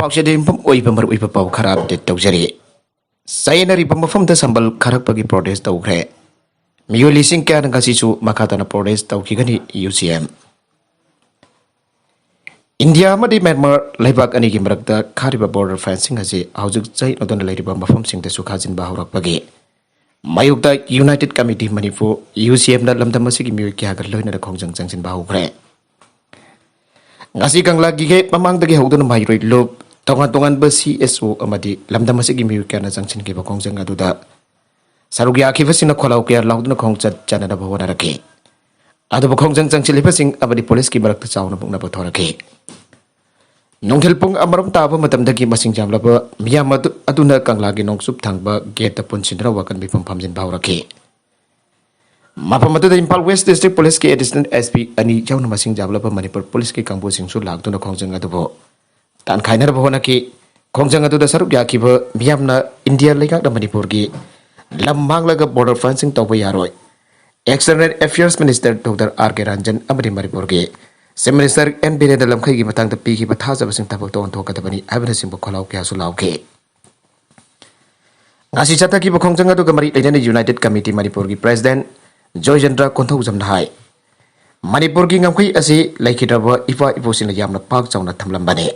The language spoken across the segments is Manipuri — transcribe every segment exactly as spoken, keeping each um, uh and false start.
ꯄꯥꯎꯆꯦꯗ ꯌꯨꯝꯐꯝ ꯑꯣꯏꯕ ꯃꯔꯨꯑꯣꯏꯕ ꯄꯥꯎ ꯈꯔ ꯑꯞꯗꯦꯠ ꯇꯧꯖꯔꯤ꯫ ꯆꯌꯦꯠꯅꯔꯤꯕ ꯃꯐꯝꯗ ꯁꯝꯕꯜ ꯈꯥꯔꯛꯄꯒꯤ ꯄ꯭ꯔꯣꯇꯦꯁ ꯇꯧꯈ꯭ꯔꯦ꯫ ꯃꯤꯑꯣꯏ ꯂꯤꯁꯤꯡ ꯀꯌꯥꯅ ꯉꯁꯤꯁꯨ ꯃꯈꯥ ꯇꯥꯅ ꯄ꯭ꯔꯣꯇꯦꯁ ꯇꯧꯈꯤꯒꯅꯤ꯫ ꯌꯨ ꯁꯤ ꯑꯦꯝ꯫ ꯏꯟꯗꯤꯌꯥ ꯑꯃꯗꯤ ꯃ꯭ꯌꯥꯟꯃꯥꯔ ꯂꯩꯕꯥꯛ ꯑꯅꯤꯒꯤ ꯃꯔꯛꯇ ꯈꯥꯔꯤꯕ ꯕꯣꯔꯗꯔ ꯐꯦꯟꯁꯤꯡ ꯑꯁꯤ ꯍꯧꯖꯤꯛ ꯆꯌꯦꯠꯅꯗꯨꯅ ꯂꯩꯔꯤꯕ ꯃꯐꯝꯁꯤꯡꯗꯁꯨ ꯈꯥꯖꯤꯟꯕ ꯍꯧꯔꯛꯄꯒꯤ ꯃꯥꯌꯣꯛꯇ ꯌꯨꯅꯥꯏꯇꯦꯗ ꯀꯃꯤꯇꯤ ꯃꯅꯤꯄꯨꯔ, ꯌꯨ ꯁꯤ ꯑꯦꯝꯅ ꯂꯝꯗꯝ ꯑꯁꯤꯒꯤ ꯃꯤꯑꯣꯏ ꯀꯌꯥꯒ ꯂꯣꯏꯅꯅ ꯈꯣꯡꯖꯪ ꯆꯪꯁꯤꯟꯕ ꯍꯧꯈ꯭ꯔꯦ꯫ ꯉꯁꯤ ꯀꯪꯂꯥꯒꯤ ꯒꯦꯠ ꯃꯃꯥꯡꯗꯒꯤ ꯍꯧꯗꯨꯅ ꯃꯍꯩꯔꯣꯏ ꯂꯨꯞ, ꯇꯣꯉꯥꯟ ꯇꯣꯉꯥꯟꯕ ꯁꯤ ꯑꯦꯁ ꯑꯣ ꯑꯃꯗꯤ ꯂꯝꯗꯝ ꯑꯁꯤꯒꯤ ꯃꯤꯑꯣꯏ ꯀꯌꯥꯅ ꯆꯪꯁꯤꯟꯈꯤꯕ ꯈꯣꯡꯖꯪ ꯑꯗꯨꯗ ꯁꯔꯨꯛ ꯌꯥꯈꯤꯕꯁꯤꯡꯅ ꯈꯣꯜꯂꯥꯎ ꯀꯌꯥ ꯂꯥꯎꯗꯨꯅ ꯈꯣꯡꯆꯠ ꯆꯠꯅꯅꯕ ꯍꯣꯠꯅꯔꯛꯈꯤ꯫ ꯑꯗꯨꯕꯨ ꯈꯣꯡꯖꯪ ꯆꯪꯁꯤꯜꯂꯤꯕꯁꯤꯡ ꯑꯃꯗꯤ ꯄꯨꯂꯤꯁꯀꯤ ꯃꯔꯛꯇ ꯆꯥꯎꯅ ꯃꯨꯛꯅꯕ ꯊꯣꯔꯛꯈꯤ꯫ ꯅꯨꯡꯊꯤꯜ ꯄꯨꯡ ꯑꯃꯔꯣꯝ ꯇꯥꯕ ꯃꯇꯝꯗꯒꯤ ꯃꯁꯤꯡ ꯌꯥꯝꯂꯕ ꯃꯤꯌꯥꯝ ꯑꯗꯨ, ꯑꯗꯨꯅ ꯀꯪꯂꯥꯒꯤ ꯅꯣꯡꯆꯨꯞ ꯊꯪꯕ ꯒꯦꯠꯇ ꯄꯨꯟꯁꯤꯟꯗꯨꯅ ꯋꯥꯀꯠ ꯃꯤꯐꯝ ꯐꯝꯖꯤꯟꯕ ꯍꯧꯔꯛꯈꯤ꯫ ꯃꯐꯝ ꯑꯗꯨꯗ ꯏꯝꯐꯥꯜ ꯋꯦꯁ ꯗꯤꯁꯇ꯭ꯔꯤꯛ ꯄꯨꯂꯤꯁꯀꯤ ꯑꯦꯗꯤꯁꯅꯦꯜ ꯑꯦꯁ ꯄꯤ ꯑꯅꯤ ꯌꯥꯎꯅ ꯃꯁꯤꯡ ꯌꯥꯝꯂꯕ ꯃꯅꯤꯄꯨꯔ ꯄꯨꯂꯤꯁꯀꯤ ꯀꯥꯡꯕꯨꯁꯤꯡꯁꯨ ꯂꯥꯛꯇꯨꯅ ꯈꯣꯡꯖꯪ ꯑꯗꯨꯕꯨ ꯇꯥꯟꯈꯥꯏꯅꯅꯕ ꯍꯣꯠꯅꯈꯤ꯫ ꯈꯣꯡꯖꯪ ꯑꯗꯨꯗ ꯁꯔꯨꯛ ꯌꯥꯈꯤꯕ ꯃꯤꯌꯥꯝꯅ ꯏꯟꯗꯤꯌꯥ ꯂꯩꯉꯥꯛꯅ ꯃꯅꯤꯄꯨꯔꯒꯤ ꯂꯝ ꯃꯥꯡꯂꯒ ꯕꯣꯔꯗꯔ ꯐꯦꯟꯁꯤꯡ ꯇꯧꯕ ꯌꯥꯔꯣꯏ, external affairs minister doctor R K Ranjan ꯑꯃꯗꯤ ꯃꯅꯤꯄꯨꯔꯒꯤ ꯆꯤꯐ ꯃꯤꯅꯤꯁꯇꯔ ꯑꯦꯟ ꯕꯤꯔꯦꯟꯗ꯭ꯔ ꯂꯝꯈꯩꯒꯤ ꯃꯇꯥꯡꯗ ꯄꯤꯈꯤꯕ ꯊꯥꯖꯕꯁꯤꯡ ꯊꯕꯛꯇ ꯑꯣꯟꯊꯣꯛꯀꯗꯕꯅꯤ ꯍꯥꯏꯕꯅꯆꯤꯡꯕ ꯈꯣꯜꯂꯥꯎ ꯀꯌꯥꯁꯨ ꯂꯥꯎꯈꯤ꯫ ꯉꯁꯤ ꯆꯠꯊꯈꯤꯕ ꯈꯣꯡꯖꯪ ꯑꯗꯨꯒ ꯃꯔꯤ ꯂꯩꯅꯅ ꯌꯨꯅꯥꯏꯇꯦꯗ ꯀꯃꯤꯇꯤ ꯃꯅꯤꯄꯨꯔꯒꯤ ꯄ꯭ꯔꯦꯁꯤꯗꯦꯟꯠ ꯖꯣꯏꯆꯟꯗ꯭ꯔ ꯀꯣꯟꯊꯧꯖꯝꯅ ꯍꯥꯏ, ꯃꯅꯤꯄꯨꯔꯒꯤ ꯉꯝꯈꯩ ꯑꯁꯤ ꯂꯩꯈꯤꯗ꯭ꯔꯕ ꯏꯄꯥ ꯏꯄꯨꯁꯤꯡꯅ ꯌꯥꯝꯅ ꯄꯥꯛ ꯆꯥꯎꯅ ꯊꯝꯂꯝꯕꯅꯤ꯫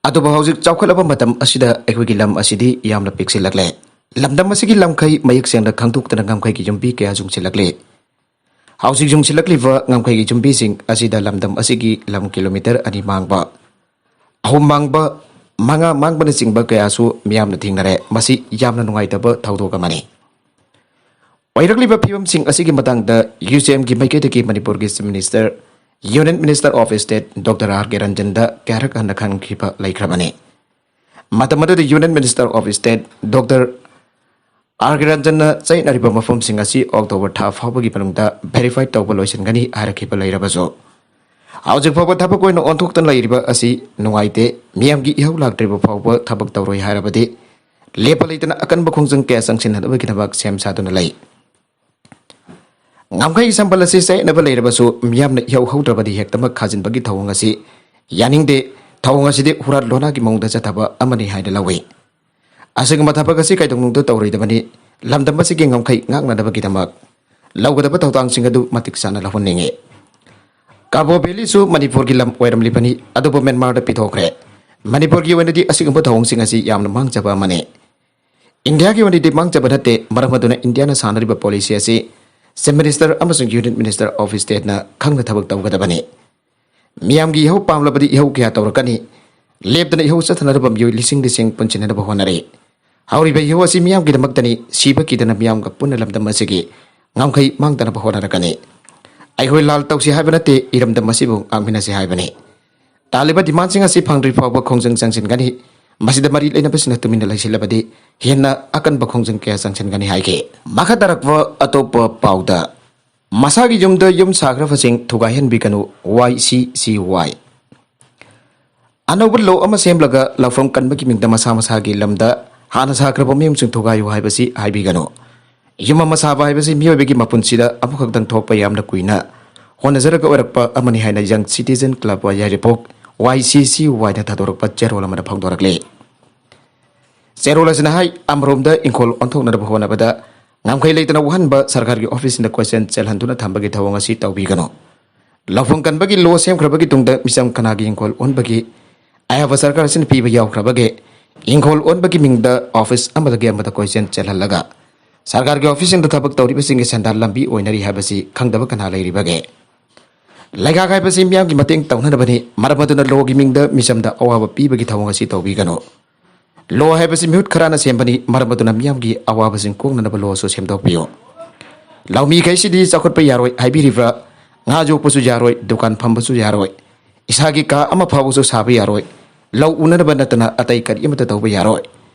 ꯑꯗꯨꯕꯨ ꯍꯧꯖꯤꯛ ꯆꯥꯎꯈꯠꯂꯕ ꯃꯇꯝ ꯑꯁꯤꯗ ꯑꯩꯈꯣꯏꯒꯤ ꯂꯝ ꯑꯁꯤꯗꯤ ꯌꯥꯝꯅ ꯄꯤꯛꯁꯤꯜꯂꯛꯂꯦ꯫ ꯂꯝꯗꯝ ꯑꯁꯤꯒꯤ ꯂꯝꯈꯩ ꯃꯌꯦꯛ ꯁꯦꯡꯅ ꯈꯪꯗꯣꯛꯇꯅ ꯉꯝꯈꯩꯒꯤ ꯌꯨꯝꯕꯤ ꯀꯌꯥ ꯌꯨꯡꯁꯤꯜꯂꯛꯂꯤ꯫ ꯍꯧꯖꯤꯛ ꯌꯨꯡꯁꯤꯜꯂꯛꯂꯤꯕ ꯉꯝꯈꯩꯒꯤ ꯌꯨꯝꯕꯤꯁꯤꯡ ꯑꯁꯤꯗ ꯂꯝꯗꯝ ꯑꯁꯤꯒꯤ ꯂꯝ ꯀꯤꯂꯣꯃꯤꯇꯔ ꯑꯅꯤ ꯃꯥꯡꯕ, ꯑꯍꯨꯝ ꯃꯥꯡꯕ, ꯃꯉꯥ ꯃꯥꯡꯕꯅꯆꯤꯡꯕ ꯀꯌꯥꯁꯨ ꯃꯤꯌꯥꯝꯅ ꯊꯦꯡꯅꯔꯦ꯫ ꯃꯁꯤ ꯌꯥꯝꯅ ꯅꯨꯡꯉꯥꯏꯇꯕ ꯊꯧꯗꯣꯛ ꯑꯃꯅꯤ꯫ ꯑꯣꯏꯔꯛꯂꯤꯕ ꯐꯤꯕꯝꯁꯤꯡ ꯑꯁꯤꯒꯤ ꯃꯇꯥꯡꯗ ꯌꯨ ꯁꯤ ꯑꯦꯝꯒꯤ ꯃꯥꯏꯀꯩꯗꯒꯤ ꯃꯅꯤꯄꯨꯔꯒꯤ chief minister, union minister of state doctor R K ꯔꯟꯖꯟꯗ ꯀꯌꯥꯔꯛ ꯍꯟꯅ ꯈꯪꯈꯤꯕ ꯂꯩꯈ꯭ꯔꯕꯅꯤ꯫ ꯃꯇꯝ ꯑꯗꯨꯗ union minister of state doctor R K ꯔꯟꯖꯟꯅ ꯆꯌꯦꯠꯅꯔꯤꯕ ꯃꯐꯝꯁꯤꯡ ꯑꯁꯤ ꯑꯣꯛꯇꯣꯕꯔ ꯊꯥ ꯐꯥꯎꯕꯒꯤ ꯃꯅꯨꯡꯗ ꯚꯦꯔꯤꯐꯥꯏ ꯇꯧꯕ ꯂꯣꯏꯁꯤꯟꯒꯅꯤ ꯍꯥꯏꯔꯛꯈꯤꯕ ꯂꯩꯔꯕꯁꯨ, ꯍꯧꯖꯤꯛ ꯐꯥꯎꯕ ꯊꯕꯛ ꯑꯣꯏꯅ ꯑꯣꯟꯊꯣꯛꯇꯅ ꯂꯩꯔꯤꯕ ꯑꯁꯤ ꯅꯨꯡꯉꯥꯏꯇꯦ꯫ ꯃꯤꯌꯥꯝꯒꯤ ꯏꯍꯧ ꯂꯥꯛꯇ꯭ꯔꯤꯕ ꯐꯥꯎꯕ ꯊꯕꯛ ꯇꯧꯔꯣꯏ ꯍꯥꯏꯔꯕꯗꯤ ꯂꯦꯞꯄ ꯂꯩꯇꯅ ꯑꯀꯟꯕ ꯈꯣꯡꯖꯪ ꯀꯌꯥ ꯆꯪꯁꯤꯟꯅꯅꯕꯒꯤꯗꯃꯛ ꯁꯦꯝ ꯁꯥꯗꯨꯅ ꯂꯩ꯫ ꯉꯝꯈꯩ ꯁꯝꯕꯜ ꯑꯁꯤ ꯆꯌꯦꯠꯅꯕ ꯂꯩꯔꯕꯁꯨ ꯃꯤꯌꯥꯝꯅ ꯏꯍꯧ ꯍꯧꯗ꯭ꯔꯕꯗꯤ ꯍꯦꯛꯇꯃꯛ ꯈꯥꯖꯤꯟꯕꯒꯤ ꯊꯧꯑꯣꯡ ꯑꯁꯤ ꯌꯥꯅꯤꯡꯗꯦ꯫ ꯊꯧꯑꯣꯡ ꯑꯁꯤꯗꯤ ꯍꯨꯔꯥꯟ ꯂꯣꯟꯅꯥꯒꯤ ꯃꯑꯣꯡꯗ ꯆꯠꯊꯕ ꯑꯃꯅꯤ ꯍꯥꯏꯅ ꯂꯧꯏ꯫ ꯑꯁꯤꯒꯨꯝꯕ ꯊꯕꯛ ꯑꯁꯤ ꯀꯩꯗꯧꯅꯨꯡꯗ ꯇꯧꯔꯣꯏꯗꯕꯅꯤ꯫ ꯂꯝꯗꯝ ꯑꯁꯤꯒꯤ ꯉꯝꯈꯩ ꯉꯥꯛꯅꯅꯕꯒꯤꯗꯃꯛ ꯂꯧꯒꯗꯕ ꯊꯧꯗꯥꯡꯁꯤꯡ ꯑꯗꯨ ꯃꯇꯤꯛ ꯆꯥꯅ ꯂꯧꯍꯟꯅꯤꯡꯏ꯫ ꯀꯥꯕꯣ ꯚꯦꯂꯤꯁꯨ ꯃꯅꯤꯄꯨꯔꯒꯤ ꯂꯝ ꯑꯣꯏꯔꯝꯂꯤꯕꯅꯤ, ꯑꯗꯨꯕꯨ ꯃ꯭ꯌꯥꯟꯃꯥꯔꯗ ꯄꯤꯊꯣꯛꯈ꯭ꯔꯦ꯫ ꯃꯅꯤꯄꯨꯔꯒꯤ ꯑꯣꯏꯅꯗꯤ ꯑꯁꯤꯒꯨꯝꯕ ꯊꯧꯑꯣꯡꯁꯤꯡ ꯑꯁꯤ ꯌꯥꯝꯅ ꯃꯥꯡꯖꯕ ꯑꯃꯅꯤ꯫ ꯏꯟꯗꯤꯌꯥꯒꯤ ꯑꯣꯏꯅꯗꯤ ꯃꯥꯡꯖꯕ ꯅꯠꯇꯦ, ꯃꯔꯝ ꯑꯗꯨꯅ ꯏꯟꯗꯤꯌꯥꯅ ꯁꯥꯟꯅꯔꯤꯕ ꯄꯣꯂꯤꯁꯤ ꯑꯁꯤ ꯆꯤꯐ ꯃꯤꯅꯤꯁꯇꯔ ꯑꯃꯁꯨꯡ ꯌꯨꯅꯤꯌꯟ ꯃꯤꯅꯤꯁꯇꯔ ꯑꯣꯐ ꯁ꯭ꯇꯦꯠꯅ ꯈꯪꯅ ꯊꯕꯛ ꯇꯧꯒꯗꯕꯅꯤ꯫ ꯃꯤꯌꯥꯝꯒꯤ ꯏꯍꯧ ꯄꯥꯝꯂꯕꯗꯤ ꯏꯍꯧ ꯀꯌꯥ ꯇꯧꯔꯛꯀꯅꯤ? ꯂꯦꯞꯇꯅ ꯏꯍꯧ ꯆꯠꯊꯅꯅꯕ ꯃꯤꯑꯣꯏ ꯂꯤꯁꯤꯡ ꯂꯤꯁꯤꯡ ꯄꯨꯟꯁꯤꯟꯅꯅꯕ ꯍꯣꯠꯅꯔꯤ꯫ ꯍꯧꯔꯤꯕ ꯏꯍꯧ ꯑꯁꯤ ꯃꯤꯌꯥꯝꯒꯤꯗꯃꯛꯇꯅꯤ, ꯁꯤꯕ ꯀꯤꯗꯅ ꯃꯤꯌꯥꯝꯒ ꯄꯨꯟꯅ ꯂꯝꯗꯝ ꯑꯁꯤꯒꯤ ꯉꯝꯈꯩ ꯃꯥꯡꯗꯅꯕ ꯍꯣꯠꯅꯔꯛꯀꯅꯤ꯫ ꯑꯩꯈꯣꯏ ꯂꯥꯜ ꯇꯧꯁꯤ ꯍꯥꯏꯕ ꯅꯠꯇꯦ, ꯏꯔꯝꯗꯝ ꯑꯁꯤꯕꯨ ꯉꯥꯛꯃꯤꯟꯅꯁꯤ ꯍꯥꯏꯕꯅꯤ꯫ ꯇꯥꯜꯂꯤꯕ ꯗꯤꯃꯥꯟꯁꯤꯡ ꯑꯁꯤ ꯐꯪꯗ꯭ꯔꯤ ꯐꯥꯎꯕ ꯈꯣꯡꯖꯪ ꯆꯪꯁꯤꯟꯒꯅꯤ꯫ ꯃꯁꯤꯗ ꯃꯔꯤ ꯂꯩꯅꯕꯁꯤꯡꯅ ꯇꯨꯃꯤꯟꯅ ꯂꯩꯁꯤꯜꯂꯕꯗꯤ ꯍꯦꯟꯅ ꯑꯀꯟꯕ ꯈꯣꯡꯖꯪ ꯀꯌꯥ ꯆꯪꯁꯤꯟꯒꯅꯤ ꯍꯥꯏꯈꯤ꯫ ꯃꯈꯥ ꯇꯥꯔꯛꯄ ꯑꯇꯣꯞꯄ ꯄꯥꯎꯗ, ꯃꯁꯥꯒꯤ ꯌꯨꯝꯗ ꯌꯨꯝ ꯁꯥꯈ꯭ꯔꯕꯁꯤꯡ ꯊꯨꯒꯥꯏꯍꯟꯕꯤꯒꯅꯨ, ꯋꯥꯏ ꯁꯤ ꯁꯤ ꯋꯥꯏ꯫ ꯑꯅꯧꯕ ꯂꯣ ꯑꯃ ꯁꯦꯝꯂꯒ ꯂꯧꯐꯝ ꯀꯟꯕꯒꯤ ꯃꯤꯡꯗ ꯃꯁꯥ ꯃꯁꯥꯒꯤ ꯂꯝꯗ ꯍꯥꯟꯅ ꯁꯥꯈ꯭ꯔꯕ ꯃꯌꯨꯝꯁꯤꯡ ꯊꯨꯒꯥꯏꯌꯨ ꯍꯥꯏꯕꯁꯤ ꯍꯥꯏꯕꯤꯒꯅꯨ꯫ ꯌꯨꯝ ꯑꯃ ꯁꯥꯕ ꯍꯥꯏꯕꯁꯤ ꯃꯤꯑꯣꯏꯕꯒꯤ ꯃꯄꯨꯟꯁꯤꯗ ꯑꯃꯈꯛꯇꯪ ꯊꯣꯛꯄ ꯌꯥꯝꯅ ꯀꯨꯏꯅ ꯍꯣꯠꯅꯖꯔꯒ ꯑꯣꯏꯔꯛꯄ ꯑꯃꯅꯤ ꯍꯥꯏꯅ ꯌꯪ ꯁꯤꯇꯤꯖꯟ ꯀ꯭ꯂꯕ ꯌꯥꯏꯔꯤꯄꯣꯛ, ꯋꯥꯏ ꯁꯤ ꯁꯤ ꯋꯥꯏꯅ ꯊꯥꯗꯣꯔꯛꯄ ꯆꯦꯔꯣꯜ ꯑꯃꯗ ꯐꯣꯡꯗꯣꯔꯛꯂꯤ꯫ ꯆꯦꯔꯣꯜ ꯑꯁꯤꯅ ꯍꯥꯏ, ꯑꯃꯔꯣꯝꯗ ꯏꯪꯈꯣꯜ ꯑꯣꯟꯊꯣꯛꯅꯅꯕ ꯍꯣꯠꯅꯕꯗ ꯉꯝꯈꯩ ꯂꯩꯇꯅ ꯋꯥꯍꯟꯕ ꯁꯔꯀꯥꯔꯒꯤ ꯑꯣꯐꯤꯁꯁꯤꯡꯗ ꯀꯣꯏꯆꯦꯟ ꯆꯦꯜꯍꯟꯗꯨꯅ ꯊꯝꯕꯒꯤ ꯊꯧꯑꯣꯡ ꯑꯁꯤ ꯇꯧꯕꯤꯒꯅꯨ꯫ ꯂꯧꯐꯝ ꯀꯟꯕꯒꯤ ꯂꯣ ꯁꯦꯝꯈ꯭ꯔꯕꯒꯤ ꯇꯨꯡꯗ ꯃꯤꯆꯝ ꯀꯅꯥꯒꯤ ꯏꯪꯈꯣꯜ ꯑꯣꯟꯕꯒꯤ ꯑꯌꯥꯕ ꯁꯔꯀꯥꯔ ꯑꯁꯤꯅ ꯄꯤꯕ ꯌꯥꯎꯈ꯭ꯔꯕꯒꯦ? ꯏꯪꯈꯣꯜ ꯑꯣꯟꯕꯒꯤ ꯃꯤꯡꯗ ꯑꯣꯐꯤꯁ ꯑꯃꯗꯒꯤ ꯑꯃꯗ ꯀꯣꯏꯆꯦꯟ ꯆꯦꯜꯍꯜꯂꯒ ꯁꯔꯀꯥꯔꯒꯤ ꯑꯣꯐꯤꯁꯁꯤꯡꯗ ꯊꯕꯛ ꯇꯧꯔꯤꯕꯁꯤꯡꯒꯤ ꯁꯦꯟꯗꯥꯟ ꯂꯝꯕꯤ ꯑꯣꯏꯅꯔꯤ ꯍꯥꯏꯕꯁꯤ ꯈꯪꯗꯕ ꯀꯅꯥ ꯂꯩꯔꯤꯕꯒꯦ? ꯂꯩꯉꯥꯛ ꯍꯥꯏꯕꯁꯤ ꯃꯤꯌꯥꯝꯒꯤ ꯃꯇꯦꯡ ꯇꯧꯅꯅꯕꯅꯤ꯫ ꯃꯔꯝ ꯑꯗꯨꯅ ꯂꯣꯒꯤ ꯃꯤꯡꯗ ꯃꯤꯆꯝꯗ ꯑꯋꯥꯕ ꯄꯤꯕꯒꯤ ꯊꯧꯑꯣꯡ ꯑꯁꯤ ꯇꯧꯕꯤꯒꯅꯨ꯫ ꯂꯣ ꯍꯥꯏꯕꯁꯤ ꯃꯤꯍꯨꯠ ꯈꯔꯅ ꯁꯦꯝꯕꯅꯤ, ꯃꯔꯝ ꯑꯗꯨꯅ ꯃꯤꯌꯥꯝꯒꯤ ꯑꯋꯥꯕꯁꯤꯡ ꯀꯣꯛꯅꯅꯕ ꯂꯣꯁꯨ ꯁꯦꯝꯗꯣꯛꯄꯤꯌꯨ꯫ ꯂꯧꯃꯤꯈꯩꯁꯤꯗꯤ ꯆꯥꯎꯈꯠꯄ ꯌꯥꯔꯣꯏ ꯍꯥꯏꯕꯤꯔꯤꯕ꯭ꯔꯥ? ꯉꯥ ꯌꯣꯛꯄꯁꯨ ꯌꯥꯔꯣꯏ, ꯗꯨꯀꯥꯟ ꯐꯝꯕꯁꯨ ꯌꯥꯔꯣꯏ, ꯏꯁꯥꯒꯤ ꯀꯥ ꯑꯃ ꯐꯥꯎꯕꯁꯨ ꯁꯥꯕ ꯌꯥꯔꯣꯏ, ꯂꯧ ꯎꯅꯅꯕ ꯅꯠꯇꯅ ꯑꯇꯩ ꯀꯔꯤ ꯑꯃꯠꯇ ꯇꯧꯕ ꯌꯥꯔꯣꯏ꯫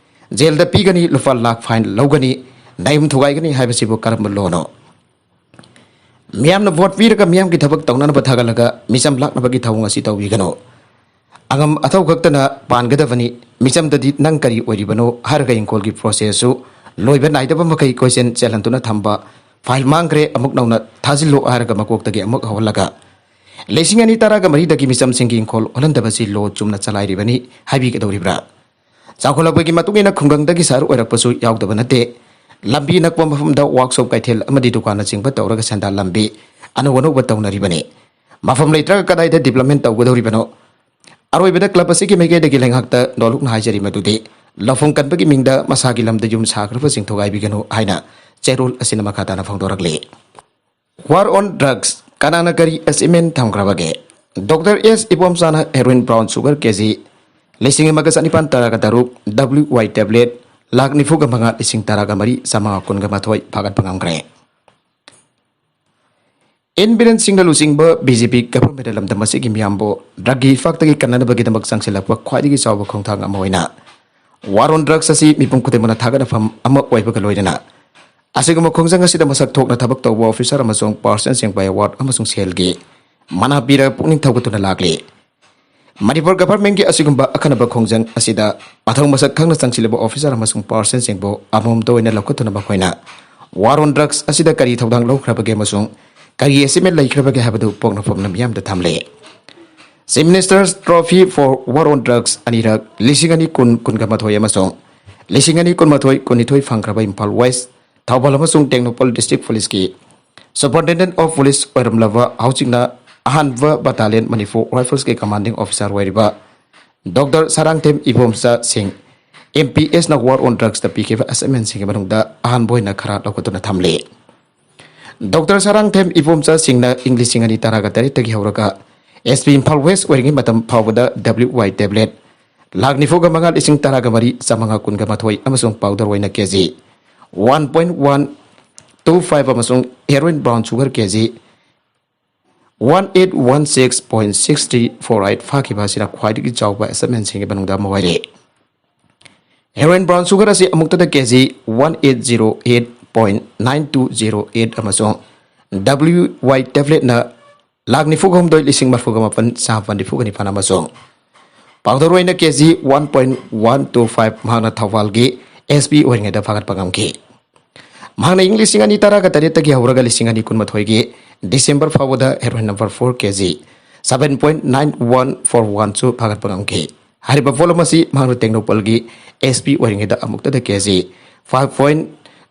ꯖꯦꯜꯗ ꯄꯤꯒꯅꯤ, ꯂꯨꯄꯥ ꯂꯥꯈ ꯐꯥꯏꯟ ꯂꯧꯒꯅꯤ, ꯅꯌꯨꯝ ꯊꯨꯒꯥꯏꯒꯅꯤ ꯍꯥꯏꯕꯁꯤꯕꯨ ꯀꯔꯝꯕ ꯂꯣꯅꯣ? ꯃꯤꯌꯥꯝꯅ ꯚꯣꯠ ꯄꯤꯔꯒ ꯃꯤꯌꯥꯝꯒꯤ ꯊꯕꯛ ꯇꯧꯅꯅꯕ ꯊꯥꯒꯠꯂꯒ ꯃꯤꯆꯝ ꯂꯥꯛꯅꯕꯒꯤ ꯊꯧꯑꯣꯡ ꯑꯁꯤ ꯇꯧꯕꯤꯒꯅꯨ꯫ ꯑꯉꯝ ꯑꯊꯧ ꯈꯛꯇꯅ ꯄꯥꯟꯒꯗꯕꯅꯤ꯫ ꯃꯤꯆꯝꯗꯗꯤ ꯅꯪ ꯀꯔꯤ ꯑꯣꯏꯔꯤꯕꯅꯣ ꯍꯥꯏꯔꯒ ꯏꯪꯈꯣꯜꯒꯤ ꯄ꯭ꯔꯣꯁꯦꯁꯁꯨ ꯂꯣꯏꯕ ꯅꯥꯏꯗꯕ ꯃꯈꯩ ꯀꯣꯏꯆꯦꯟ ꯆꯦꯜꯍꯟꯗꯨꯅ ꯊꯝꯕ, ꯐꯥꯏꯜ ꯃꯥꯡꯈ꯭ꯔꯦ, ꯑꯃꯨꯛ ꯅꯧꯅ ꯊꯥꯖꯤꯜꯂꯨ ꯍꯥꯏꯔꯒ ꯃꯀꯣꯛꯇꯒꯤ ꯑꯃꯨꯛ ꯍꯧꯍꯜꯂꯒ ꯂꯤꯁꯤꯡ ꯑꯅꯤ ꯇꯔꯥꯒ ꯃꯔꯤꯗꯒꯤ ꯃꯤꯆꯝꯁꯤꯡꯒꯤ ꯏꯪꯈꯣꯜ ꯍꯣꯜꯍꯟꯗꯕꯁꯤ ꯂꯣ ꯆꯨꯝꯅ ꯆꯂꯥꯏꯔꯤꯕꯅꯤ ꯍꯥꯏꯕꯤꯒꯗꯧꯔꯤꯕ꯭ꯔꯥ? ꯆꯥꯎꯈꯠꯂꯛꯄꯒꯤ ꯃꯇꯨꯡ ꯏꯟꯅ ꯈꯨꯡꯒꯪꯗꯒꯤ ꯁꯍꯔ ꯑꯣꯏꯔꯛꯄꯁꯨ ꯌꯥꯎꯗꯕ ꯅꯠꯇꯦ꯫ ꯂꯝꯕꯤ ꯅꯛꯄ ꯃꯐꯝꯗ ꯋꯥꯛꯁꯣꯞ, ꯀꯩꯊꯦꯜ ꯑꯃꯗꯤ ꯗꯨꯀꯥꯟꯅꯆꯤꯡꯕ ꯇꯧꯔꯒ ꯁꯦꯟꯗꯥꯟ ꯂꯝꯕꯤ ꯑꯅꯧ ꯑꯅꯧꯕ ꯇꯧꯅꯔꯤꯕꯅꯤ꯫ ꯃꯐꯝ ꯂꯩꯇ꯭ꯔꯒ ꯀꯗꯥꯏꯗ ꯗꯤꯕ꯭ꯂꯞꯃꯦꯟ ꯇꯧꯒꯗꯧꯔꯤꯕꯅꯣ? ꯑꯔꯣꯏꯕꯗ ꯀ꯭ꯂꯕ ꯑꯁꯤꯒꯤ ꯃꯥꯏꯀꯩꯗꯒꯤ ꯂꯩꯉꯥꯛꯇ ꯅꯣꯂꯨꯛꯅ ꯍꯥꯏꯖꯔꯤ ꯃꯗꯨꯗꯤ ꯂꯧꯐꯝ ꯀꯟꯕꯒꯤ ꯃꯤꯡꯗ ꯃꯁꯥꯒꯤ ꯂꯝꯗ ꯌꯨꯝ ꯁꯥꯈ꯭ꯔꯕꯁꯤꯡ ꯊꯨꯒꯥꯏꯕꯤꯒꯅꯨ ꯍꯥꯏꯅ ꯆꯦꯔꯣꯜ ꯑꯁꯤꯅ ꯃꯈꯥ ꯇꯥꯅ ꯐꯣꯡꯗꯣꯔꯛꯂꯤ꯫ War on Drugs, ꯀꯅꯥꯅ ꯀꯔꯤ achievement ꯊꯝꯈ꯭ꯔꯕꯒꯦ? ꯗꯣꯛꯇꯔ ꯑꯦꯁ ꯏꯕꯣꯝꯆꯥꯅ heroin brown sugar ꯀꯦ ꯖꯤ ꯂꯤꯁꯤꯡ ꯑꯃꯒ ꯆꯅꯤꯄꯥꯟ ꯇꯔꯥꯒ ꯇꯔꯨꯛ, W Y tablet ꯂꯥꯈ ꯅꯤꯐꯨꯒ ꯃꯉꯥ ꯂꯤꯁꯤꯡ ꯇꯔꯥꯒ ꯃꯔꯤ ꯆꯥꯃꯉꯥ ꯀꯨꯟꯒ ꯃꯥꯊꯣꯏ ꯐꯥꯒꯠꯄ ꯉꯝꯈ꯭ꯔꯦ꯫ ꯑꯦꯟ ꯕꯤꯔꯦꯟ ꯁꯤꯡꯅ ꯂꯨꯆꯤꯡꯕ B J P government ꯂꯝꯗꯝ ꯑꯁꯤꯒꯤ ꯃꯤꯌꯥꯝꯕꯨ drug ꯒꯤ ꯏꯐꯥꯛꯇꯒꯤ ꯀꯟꯅꯅꯕꯒꯤꯗꯃꯛ ꯆꯪꯁꯤꯜꯂꯛꯄ ꯈ꯭ꯋꯥꯏꯗꯒꯤ ꯆꯥꯎꯕ ꯈꯣꯡꯊꯥꯡ ꯑꯃ ꯑꯣꯏꯅ War on Drugs ꯑꯁꯤ ꯃꯤꯄꯨꯝ ꯈꯨꯗꯤꯡꯃꯛꯅ ꯊꯥꯒꯠꯅꯐꯝ ꯑꯃ ꯑꯣꯏꯕꯒ ꯂꯣꯏꯅꯅ ꯑꯁꯤꯒꯨꯝꯕ ꯈꯣꯡꯖꯪ ꯑꯁꯤꯗ ꯃꯁꯛ ꯊꯣꯛꯅ ꯊꯕꯛ ꯇꯧꯕ officer ꯑꯃꯁꯨꯡ personnel ꯁꯤꯡꯕꯨ award ꯑꯃꯁꯨꯡ ꯁꯦꯜꯒꯤ ꯃꯅꯥ ꯄꯤꯔꯒ ꯄꯨꯛꯅꯤꯡ ꯊꯧꯒꯠꯇꯨꯅ ꯂꯥꯛꯂꯤ꯫ ꯃꯅꯤꯄꯨꯔ government ꯀꯤ ꯑꯁꯤꯒꯨꯝꯕ ꯑꯈꯟꯅꯕ ꯈꯣꯡꯖꯪ ꯑꯁꯤꯗ ꯃꯊꯧ ꯃꯁꯛ ꯈꯪꯅ ꯆꯪꯁꯤꯜꯂꯤꯕ officer ꯑꯃꯁꯨꯡ personnel ꯁꯤꯡꯕꯨ ꯑꯃꯃꯝꯇ ꯑꯣꯏꯅ ꯂꯧꯈꯠꯇꯨꯅ ꯃꯈꯣꯏꯅ War on Drugs ꯑꯁꯤꯗ ꯀꯔꯤ ꯊꯧꯗꯥꯡ ꯂꯧꯈ꯭ꯔꯕꯒꯦ ꯑꯃꯁꯨꯡ ꯀꯔꯤ achievement ꯂꯩꯈ꯭ꯔꯕꯒꯦ ꯍꯥꯏꯕꯗꯨ ꯄꯣꯛꯅꯐꯝꯅ ꯃꯤꯌꯥꯝꯗ ꯊꯝꯂꯦ꯫ Chief Minister's Trophy for War on Drugs ꯑꯅꯤꯔꯛ, ꯂꯤꯁꯤꯡ ꯑꯅꯤ ꯀꯨꯟ, ꯀꯨꯟꯒ ꯃꯥꯊꯣꯏ ꯑꯃꯁꯨꯡ ꯂꯤꯁꯤꯡ ꯑꯅꯤ ꯀꯨꯟꯃꯥꯊꯣꯏ, ꯀꯨꯟꯅꯤꯊꯣꯏ ꯐꯪꯈ꯭ꯔꯕ ꯏꯝꯐꯥꯜ West, ꯊꯧꯕꯥꯜ ꯑꯃꯁꯨꯡ ꯇꯦꯡꯅꯧꯄꯜ district police ꯀꯤ Superintendent of Police ꯑꯣꯏꯔꯝꯂꯕ ꯍꯧꯖꯤꯛꯅ ꯑꯍꯥꯟꯕ Battalion Manipur Rifles ꯀꯤ commanding officer ꯑꯣꯏꯔꯤꯕ ꯗꯣꯛꯇꯔ ꯁꯥꯔꯥꯡꯊꯦꯝ ꯏꯕꯣꯝꯆꯥ ꯁꯤꯡ, M P S ꯅ War on Drugs ꯇ ꯄꯤꯈꯤꯕ achievement ꯁꯤꯡꯒꯤ ꯃꯅꯨꯡꯗ ꯑꯍꯥꯟꯕ ꯑꯣꯏꯅ ꯈꯔ ꯂꯧꯈꯠꯇꯨꯅ ꯊꯝꯂꯤ꯫ ꯗꯣꯛꯇꯔ ꯁꯥꯔꯥꯡꯊꯦꯝ ꯏꯕꯣꯝꯆꯥ ꯁꯤꯡꯅ ꯏꯪ ꯂꯤꯁꯤꯡ ꯑꯅꯤ ꯇꯔꯥꯒ ꯇꯔꯦꯠꯇꯒꯤ ꯍꯧꯔꯒ S P ꯏꯝꯐꯥꯜ West ꯑꯣꯏꯔꯤꯉꯩ ꯃꯇꯝ ꯐꯥꯎꯕꯗ W Y tablet ꯂꯥꯈ ꯅꯤꯐꯨꯒ ꯃꯉꯥ ꯂꯤꯁꯤꯡ ꯇꯔꯥꯒ ꯃꯔꯤ ꯆꯥꯃꯉꯥ ꯀꯨꯟꯒ ꯃꯥꯊꯣꯏ ꯑꯃꯁꯨꯡ powder ꯑꯣꯏꯅ K G one point one two five ꯑꯃꯁꯨꯡ heroin brown sugar K G one eight one six point six three four eight ꯐꯥꯈꯤꯕ ꯑꯁꯤꯅ ꯈ꯭ꯋꯥꯏꯗꯒꯤ ꯆꯥꯎꯕ achievement ꯁꯤꯡꯒꯤ ꯃꯅꯨꯡꯗ ꯑꯃ ꯑꯣꯏꯔꯦ꯫ Heroin brown sugar ꯑꯁꯤ ꯑꯃꯨꯛꯇꯗ K G one eight zero eight point nine two zero eight ꯑꯃꯁꯨꯡ W Y tablet ꯅ ꯂꯥꯈ ꯅꯤꯐꯨꯒ ꯍꯨꯝꯗꯣꯏ ꯂꯤꯁꯤꯡ ꯃꯔꯤꯐꯨꯒ ꯃꯥꯄꯟ ꯆꯥꯝꯃꯥꯄꯟ ꯅꯤꯐꯨꯒ ꯅꯤꯄꯥꯟ ꯑꯃꯁꯨꯡ powder ꯑꯣꯏꯅ K G one point one two five ꯃꯍꯥꯛꯅ ꯊꯧꯕꯥꯜꯒꯤ S P ꯑꯣꯏꯔꯤꯉꯩꯗ ꯐꯥꯒꯠꯄ ꯉꯝꯈꯤ꯫ ꯃꯍꯥꯛꯅ ꯏꯪ ꯂꯤꯁꯤꯡ ꯑꯅꯤ ꯇꯔꯥꯒ ꯇꯔꯦꯠꯇꯒꯤ ꯍꯧꯔꯒ ꯂꯤꯁꯤꯡ ꯑꯅꯤ ꯀꯨꯟꯃꯥꯊꯣꯏꯒꯤ ꯗꯤꯁꯦꯝꯕꯔ ꯐꯥꯎꯕꯗ heroin number four K G seven point nine one four ꯋꯥꯟꯁꯨ ꯐꯥꯒꯠꯄ ꯉꯝꯈꯤ꯫ ꯍꯥꯏꯔꯤꯕ ꯄꯣꯠꯂꯝ ꯑꯁꯤ ꯃꯍꯥꯛꯅ ꯇꯦꯡꯅꯧꯄꯜꯒꯤ ꯑꯦꯁ ꯄꯤ ꯑꯣꯏꯔꯤꯉꯩꯗ ꯑꯃꯨꯛꯇꯗ K G five point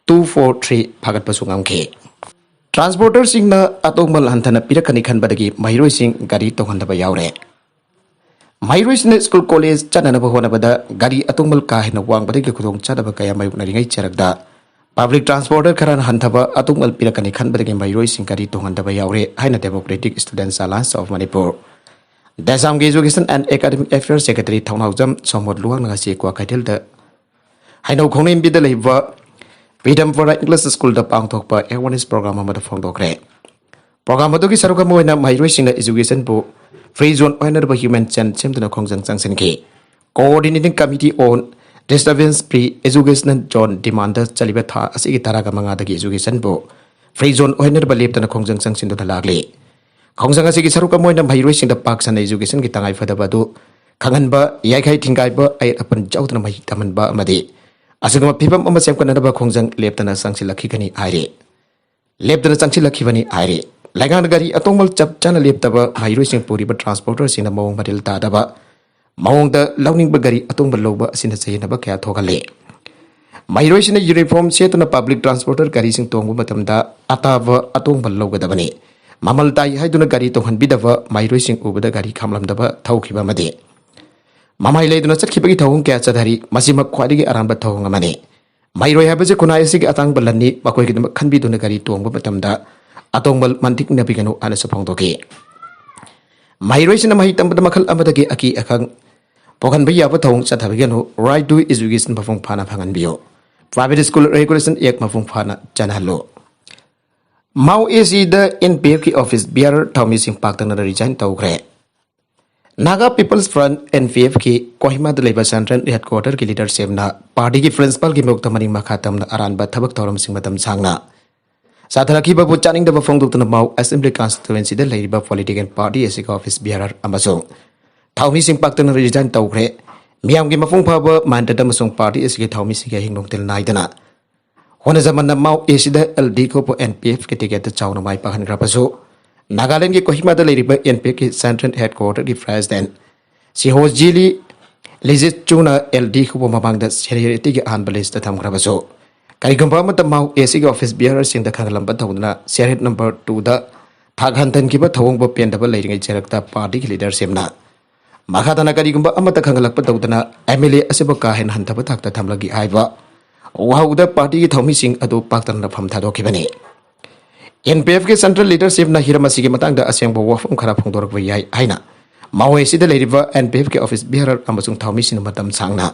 two four three ꯐꯥꯒꯠꯄꯁꯨ ꯉꯝꯈꯤ꯫ ꯇ꯭ꯔꯥꯟꯁꯄꯣꯔꯇꯔꯁꯤꯡꯅ ꯑꯇꯣꯡꯕ ꯍꯟꯊꯅ ꯄꯤꯔꯛꯀꯅꯤ ꯈꯟꯕꯗꯒꯤ ꯃꯍꯩꯔꯣꯏꯁꯤꯡ ꯒꯥꯔꯤ ꯇꯣꯡꯍꯟꯗꯕ ꯌꯥꯎꯔꯦ꯫ ꯃꯍꯩꯔꯣꯏꯁꯤꯡꯅ ꯁ꯭ꯀꯨꯜ ꯀꯣꯂꯦꯖ ꯆꯠꯅꯅꯕ ꯍꯣꯠꯅꯕꯗ ꯒꯥꯔꯤ ꯑꯇꯣꯡꯕ ꯀꯥ ꯍꯦꯟꯅ ꯋꯥꯡꯕꯗꯒꯤ ꯈꯨꯗꯣꯡꯆꯥꯗꯕ ꯀꯌꯥ ꯃꯥꯌꯣꯛꯅꯔꯤꯉꯩ ꯆꯔꯛꯇ ꯄꯕ꯭ꯂꯤꯛ ꯇ꯭ꯔꯥꯟꯁꯄꯣꯔꯇꯔ ꯈꯔꯅ ꯍꯟꯊꯕ ꯑꯇꯣꯡꯕ ꯄꯤꯔꯛꯀꯅꯤ ꯈꯟꯕꯗꯒꯤ ꯃꯍꯩꯔꯣꯏꯁꯤꯡ ꯒꯥꯔꯤ ꯇꯣꯡꯍꯟꯗꯕ ꯌꯥꯎꯔꯦ ꯍꯥꯏꯅ Democratic Students Alliance of Manipur, ꯗꯦꯁꯥꯝꯒꯤ Education and Academic Affairs Secretary ꯊꯧꯅꯥꯎꯖꯝ ꯁꯣꯃꯣꯠ ꯂꯨꯋꯥꯡꯅ ꯉꯁꯤ ꯀ꯭ꯋꯥꯀꯩꯊꯦꯜꯗ ꯍꯩꯅꯧ ꯈꯣꯡꯅꯦꯝꯕꯤꯗ ꯂꯩꯕ ꯄꯤꯗꯝꯄꯨꯔ ꯏꯪꯂꯤꯁ ꯁ꯭ꯀꯨꯜꯗ ꯄꯥꯡꯊꯣꯛꯄ ꯑꯦꯋꯥꯔꯅꯦꯁ ꯄ꯭ꯔꯣꯒ꯭ꯔꯥꯝ ꯑꯃꯗ ꯐꯣꯡꯗꯣꯛꯈ꯭ꯔꯦ꯫ ꯄ꯭ꯔꯣꯒ꯭ꯔꯥꯝ ꯑꯗꯨꯒꯤ ꯁꯔꯨꯛ ꯑꯃ ꯑꯣꯏꯅ ꯃꯍꯩꯔꯣꯏꯁꯤꯡꯅ ꯏꯖꯨꯀꯦꯁꯟꯕꯨ ꯐ꯭ꯔꯤ ꯖꯣꯟ ꯑꯣꯏꯅꯅꯕ ꯍ꯭ꯌꯨꯃꯦꯟ ꯆꯦꯟ ꯁꯦꯝꯗꯨꯅ ꯈꯣꯡꯖꯪ ꯆꯪꯁꯤꯟꯈꯤ꯫ Coordinating Committee on Disturbance Free Educational Zone demand ꯆꯠꯂꯤꯕ ꯊꯥ ꯑꯁꯤꯒꯤ ꯇꯔꯥꯒ ꯃꯉꯥꯗꯒꯤ ꯏꯖꯨꯀꯦꯁꯟꯕꯨ ꯐ꯭ꯔꯤ ꯖꯣꯟ ꯑꯣꯏꯅꯅꯕ ꯂꯦꯞꯇꯅ ꯈꯣꯡꯖꯪ ꯆꯪꯁꯤꯟꯗꯨꯅ ꯂꯥꯛꯂꯤ꯫ ꯈꯣꯡꯖꯪ ꯑꯁꯤꯒꯤ ꯁꯔꯨꯛ ꯑꯃ ꯑꯣꯏꯅ ꯃꯍꯩꯔꯣꯏꯁꯤꯡꯗ ꯄꯥꯛ ꯁꯟꯅ ꯏꯖꯨꯀꯦꯁꯟꯒꯤ ꯇꯉꯥꯏꯐꯗꯕ ꯑꯗꯨ ꯈꯪꯍꯟꯕ, ꯌꯥꯏꯈꯥꯏ ꯊꯤꯡꯒꯥꯏꯕ, ꯑꯌꯦꯠ ꯑꯄꯟ ꯌꯥꯎꯗꯅ ꯃꯍꯩ ꯇꯝꯍꯟꯕ ꯑꯃꯗꯤ ꯑꯁꯤꯒꯨꯝꯕ ꯐꯤꯕꯝ ꯑꯃ ꯁꯦꯝꯒꯠꯅꯅꯕ ꯈꯣꯡꯖꯪ ꯂꯦꯞꯇꯅ ꯆꯪꯁꯤꯜꯂꯛꯈꯤꯒꯅꯤ ꯍꯥꯏꯔꯤ꯫ ꯂꯦꯞꯇꯅ ꯆꯪꯁꯤꯜꯂꯛꯈꯤꯕꯅꯤ ꯍꯥꯏꯔꯤ꯫ ꯂꯩꯉꯥꯛꯅ ꯒꯥꯔꯤ ꯑꯇꯣꯡꯕ ꯆꯞ ꯆꯥꯅ ꯂꯦꯞꯇꯕ, ꯃꯍꯩꯔꯣꯏꯁꯤꯡ ꯄꯨꯔꯤꯕ ꯇ꯭ꯔꯥꯟꯁꯄꯣꯔꯇꯔꯁꯤꯡꯅ ꯃꯑꯣꯡ ꯃꯔꯤꯜ ꯇꯥꯗꯕ ꯃꯑꯣꯡꯗ ꯂꯧꯅꯤꯡꯕ ꯒꯥꯔꯤ ꯑꯇꯣꯡꯕ ꯂꯧꯕ ꯑꯁꯤꯅ ꯆꯌꯦꯠꯅꯕ ꯀꯌꯥ ꯊꯣꯛꯍꯜꯂꯤ꯫ ꯃꯍꯩꯔꯣꯏꯁꯤꯡꯅ ꯌꯨꯅꯤꯐꯣꯔꯝ ꯁꯦꯠꯇꯨꯅ ꯄꯕ꯭ꯂꯤꯛ ꯇ꯭ꯔꯥꯟꯁꯄꯣꯔꯇꯔ ꯒꯥꯔꯤꯁꯤꯡ ꯇꯣꯡꯕ ꯃꯇꯝꯗ ꯑꯇꯥꯕ ꯑꯇꯣꯡꯕ ꯂꯧꯒꯗꯕꯅꯤ꯫ ꯃꯃꯜ ꯇꯥꯏ ꯍꯥꯏꯗꯨꯅ ꯒꯥꯔꯤ ꯇꯣꯡꯍꯟꯕꯤꯗꯕ, ꯃꯍꯩꯔꯣꯏꯁꯤꯡ ꯎꯕꯗ ꯒꯥꯔꯤ ꯈꯥꯝꯂꯝꯗꯕ ꯊꯧꯈꯤꯕ ꯑꯃꯗꯤ ꯃꯃꯥꯏ ꯂꯩꯗꯨꯅ ꯆꯠꯈꯤꯕꯒꯤ ꯊꯧꯑꯣꯡ ꯀꯌꯥ ꯆꯠꯊꯔꯤ꯫ ꯃꯁꯤꯃꯛ ꯈ꯭ꯋꯥꯏꯗꯒꯤ ꯑꯔꯥꯟꯕ ꯊꯧꯑꯣꯡ ꯑꯃꯅꯤ꯫ ꯃꯍꯩꯔꯣꯏ ꯍꯥꯏꯕꯁꯤ ꯈꯨꯟꯅꯥꯏ ꯑꯁꯤꯒꯤ ꯑꯇꯥꯡꯕ ꯂꯟꯅꯤ, ꯃꯈꯣꯏꯒꯤꯗꯃꯛ ꯈꯟꯕꯤꯗꯨꯅ ꯒꯥꯔꯤ ꯇꯣꯡꯕ ꯃꯇꯝꯗ ꯑꯇꯣꯡꯕ ꯃꯟꯇꯤꯛꯅꯕꯤꯒꯅꯨ ꯍꯥꯏꯅꯁꯨ ꯐꯣꯡꯗꯣꯛꯈꯤ꯫ ꯃꯍꯩꯔꯣꯏꯁꯤꯡꯅ ꯃꯍꯩ ꯇꯝꯕꯗ ꯃꯈꯜ ꯑꯃꯗꯒꯤ ꯑꯀꯤ ꯑꯈꯪ ꯄꯣꯛꯍꯟꯕ ꯌꯥꯕ ꯊꯧꯑꯣꯡ ꯆꯠꯊꯕꯤꯒꯅꯨ꯫ Right to education ꯃꯄꯨꯡ ꯐꯥꯅ ꯐꯪꯍꯟꯕꯤꯌꯨ꯫ Private School Regulation Act ꯃꯄꯨꯡ ꯐꯥꯅ ꯆꯠꯅꯍꯜꯂꯨ꯫ ꯃꯥꯎ ꯑꯦꯁꯤꯗ ꯑꯦꯟ ꯄꯤ ꯑꯦꯐꯀꯤ ꯑꯣꯐꯤꯁ ꯕꯤꯌꯥꯔ ꯊꯧꯃꯤꯁꯤꯡ ꯄꯥꯛꯇꯛꯅꯅ ꯔꯤꯖꯥꯏꯟ ꯇꯧꯈ꯭ꯔꯦ꯫ Naga peoples front, N P ꯑꯦꯐꯀꯤ ꯀꯣꯍꯤꯃꯥꯗ ꯂꯩꯕ ꯁꯦꯟꯇ꯭ꯔꯦꯜ ꯍꯦꯗꯀ꯭ꯋꯥꯇꯔꯒꯤ ꯂꯤꯗꯔꯁꯤꯞꯅ ꯄꯥꯔꯇꯤꯒꯤ ꯄ꯭ꯔꯤꯟꯁꯤꯄꯥꯜꯒꯤ ꯃꯥꯌꯣꯛꯇ ꯃꯅꯤꯡ ꯃꯈꯥ ꯇꯝꯅ ꯑꯔꯥꯟꯕ ꯊꯕꯛ ꯊꯧꯔꯝꯁꯤꯡ ꯃꯇꯝ ꯁꯥꯡꯅ ꯆꯠꯊꯔꯛꯈꯤꯕꯕꯨ ꯆꯥꯅꯤꯡꯗꯕ ꯐꯣꯡꯗꯣꯛꯇꯨꯅ ꯃꯥꯎ ꯑꯦꯁꯦꯝꯕ꯭ꯂꯤ ꯀꯟꯁꯇꯤꯇ꯭ꯋꯦꯟꯁꯤꯗ ꯂꯩꯔꯤꯕ ꯄꯣꯂꯤꯇꯤꯀꯦꯜ ꯄꯥꯔꯇꯤ ꯑꯁꯤꯒꯤ ꯑꯣꯐꯤꯁ ꯕꯤꯌꯥꯔꯔ ꯑꯃꯁꯨꯡ ꯊꯧꯃꯤꯁꯤꯡ ꯄꯥꯛꯇꯛꯅ ꯔꯤꯖꯥꯏꯟ ꯇꯧꯈ꯭ꯔꯦ꯫ ꯃꯤꯌꯥꯝꯒꯤ ꯃꯄꯨꯡ ꯐꯥꯕ ꯃꯥꯟꯗꯦꯠ ꯑꯃꯁꯨꯡ ꯄꯥꯔꯇꯤ ꯑꯁꯤꯒꯤ ꯊꯧꯃꯤꯁꯤꯡꯒꯤ ꯑꯍꯤꯡ ꯅꯨꯡꯊꯤꯜ ꯅꯥꯏꯗꯅ ꯍꯣꯅꯖꯃꯟꯅ ꯃꯥꯎ ꯑꯦꯁꯤꯗ ꯑꯦꯜ ꯗꯤ ꯈꯨꯞꯄꯨ ꯑꯦꯟ ꯄꯤ ꯑꯦꯐꯀꯤ ꯇꯤꯀꯦꯠꯇ ꯆꯥꯎꯅ ꯃꯥꯏ ꯄꯥꯛꯍꯟꯈ꯭ꯔꯕꯁꯨ, ꯅꯥꯒꯥꯂꯦꯟꯒꯤ ꯀꯣꯍꯤꯃꯥꯗ ꯂꯩꯔꯤꯕ ꯑꯦꯟ ꯄꯤ ꯑꯦꯐꯀꯤ ꯁꯦꯟꯇ꯭ꯔꯦꯜ ꯍꯦꯗꯀ꯭ꯋꯥꯇꯔꯒꯤ ꯄ꯭ꯔꯦꯁꯤꯗꯦꯟꯠ ꯁꯤꯍꯣꯖꯤꯂꯤ ꯂꯤꯖꯤꯠꯆꯨꯅ ꯑꯦꯜ ꯗꯤ ꯈꯨꯞꯄꯨ ꯃꯃꯥꯡꯗ ꯁꯦꯅꯤꯌꯣꯔꯤꯇꯤꯒꯤ ꯑꯍꯥꯟꯕ ꯂꯤꯁꯇ ꯊꯝꯈ꯭ꯔꯕꯁꯨ, ꯀꯔꯤꯒꯨꯝꯕ ꯑꯃꯠꯇ ꯃꯥꯎ ꯑꯦꯁꯤꯒꯤ ꯑꯣꯐꯤꯁ ꯕꯤꯌꯥꯔꯔꯁꯤꯡꯗ ꯈꯪꯍꯜꯂꯝꯕ ꯇꯧꯗꯅ ꯁꯦꯔꯤꯠ ꯅꯝꯕꯔ ꯇꯨꯗ ꯊꯥꯛ ꯍꯟꯊꯟꯈꯤꯕ ꯊꯧꯑꯣꯡꯕꯨ ꯄꯦꯟꯗꯕ ꯂꯩꯔꯤꯉꯩ ꯆꯦꯔꯛꯇ ꯄꯥꯔꯇꯤꯒꯤ ꯂꯤꯗꯔꯁꯤꯞꯅ ꯃꯈꯥ ꯇꯥꯅ ꯀꯔꯤꯒꯨꯝꯕ ꯑꯃꯠꯇ ꯈꯪꯍꯜꯂꯛꯄ ꯇꯧꯗꯅ ꯑꯦꯝ ꯑꯦꯜ ꯑꯦ ꯑꯁꯤꯕꯨ ꯀꯥ ꯍꯦꯟꯅ ꯍꯟꯊꯕ ꯊꯥꯛꯇ ꯊꯝꯂꯒꯦ ꯍꯥꯏꯕ ꯋꯥꯍꯧꯗ ꯄꯥꯔꯇꯤꯒꯤ ꯊꯧꯃꯤꯁꯤꯡ ꯑꯗꯨ ꯄꯥꯛꯇꯅ ꯐꯝ ꯊꯥꯗꯣꯛꯈꯤꯕꯅꯤ꯫ ꯑꯦꯟ ꯄꯤ ꯑꯦꯐꯀꯤ ꯁꯦꯟꯇ꯭ꯔꯦꯜ ꯂꯤꯗꯔꯁꯤꯞꯅ ꯍꯤꯔꯝ ꯑꯁꯤꯒꯤ ꯃꯇꯥꯡꯗ ꯑꯁꯦꯡꯕ ꯋꯥꯐꯝ ꯈꯔ ꯐꯣꯡꯗꯣꯔꯛꯄ ꯌꯥꯏ ꯍꯥꯏꯅ ꯃꯥꯎ ꯑꯦꯁꯤꯗ ꯂꯩꯔꯤꯕ ꯑꯦꯟ ꯄꯤ ꯑꯦꯐꯀꯤ ꯑꯣꯐꯤꯁ ꯕꯤꯌꯥꯔꯔ ꯑꯃꯁꯨꯡ ꯊꯧꯃꯤꯁꯤꯡꯅ ꯃꯇꯝ ꯁꯥꯡꯅ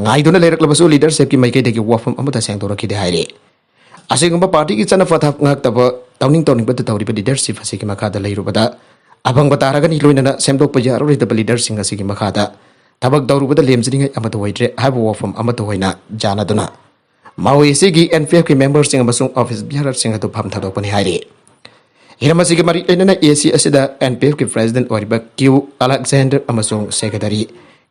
ꯉꯥꯏꯗꯨꯅ ꯂꯩꯔꯛꯂꯕꯁꯨ ꯂꯤꯗꯔꯁꯤꯞꯀꯤ ꯃꯥꯏꯀꯩꯗꯒꯤ ꯋꯥꯐꯝ ꯑꯃꯠꯇ ꯁꯦꯡꯗꯣꯔꯛꯈꯤꯗꯦ ꯍꯥꯏꯔꯤ꯫ ꯑꯁꯤꯒꯨꯝꯕ ꯄꯥꯔꯇꯤꯒꯤ ꯆꯠꯅ ꯄꯊꯥꯞ ꯉꯥꯛꯇꯕ ꯇꯧꯅꯤꯡ ꯇꯧꯅꯤꯡꯕꯗ ꯇꯧꯔꯤꯕ ꯂꯤꯗꯔꯁꯤꯞ ꯑꯁꯤꯒꯤ ꯃꯈꯥꯗ ꯂꯩꯔꯨꯕꯗ ꯑꯐꯪꯕ ꯇꯥꯔꯒꯅꯤ, ꯂꯣꯏꯅꯅ ꯁꯦꯝꯗꯣꯛꯄ ꯌꯥꯔꯔꯣꯏꯗꯕ ꯂꯤꯗꯔꯁꯤꯡ ꯑꯁꯤꯒꯤ ꯃꯈꯥꯗ ꯊꯕꯛ ꯇꯧꯔꯨꯕꯗ ꯂꯦꯝꯖꯅꯤꯡꯉꯥꯏ ꯑꯃꯠꯇ ꯑꯣꯏꯗ꯭ꯔꯦ ꯍꯥꯏꯕ ꯋꯥꯐꯝ ꯑꯃꯠꯇ ꯑꯣꯏꯅ ꯌꯥꯅꯗꯨꯅ ꯃꯥꯎ ꯑꯦꯁꯤꯒꯤ ꯑꯦꯟ ꯄꯤ ꯑꯦꯐꯀꯤ ꯃꯦꯝꯕꯔꯁꯤꯡ ꯑꯃꯁꯨꯡ ꯑꯣꯐꯤꯁ ꯕꯤꯌꯥꯔꯔꯁꯤꯡ ꯑꯗꯨ ꯐꯝ ꯊꯥꯗꯣꯛꯄꯅꯤ ꯍꯥꯏꯔꯤ꯫ ꯍꯤꯔꯝ ꯑꯁꯤꯒ ꯃꯔꯤ ꯂꯩꯅꯅ ꯑꯦ ꯁꯤ ꯑꯁꯤꯗ ꯑꯦꯟ ꯄꯤ ꯑꯦꯐꯀꯤ ꯄ꯭ꯔꯦꯁꯤꯗꯦꯟꯠ ꯑꯣꯏꯔꯤꯕ ꯀ꯭ꯌꯨ ꯑꯂꯦꯛꯖꯦꯟꯗꯔ ꯑꯃꯁꯨꯡ ꯁꯦꯀ꯭ꯔꯦꯇꯔꯤ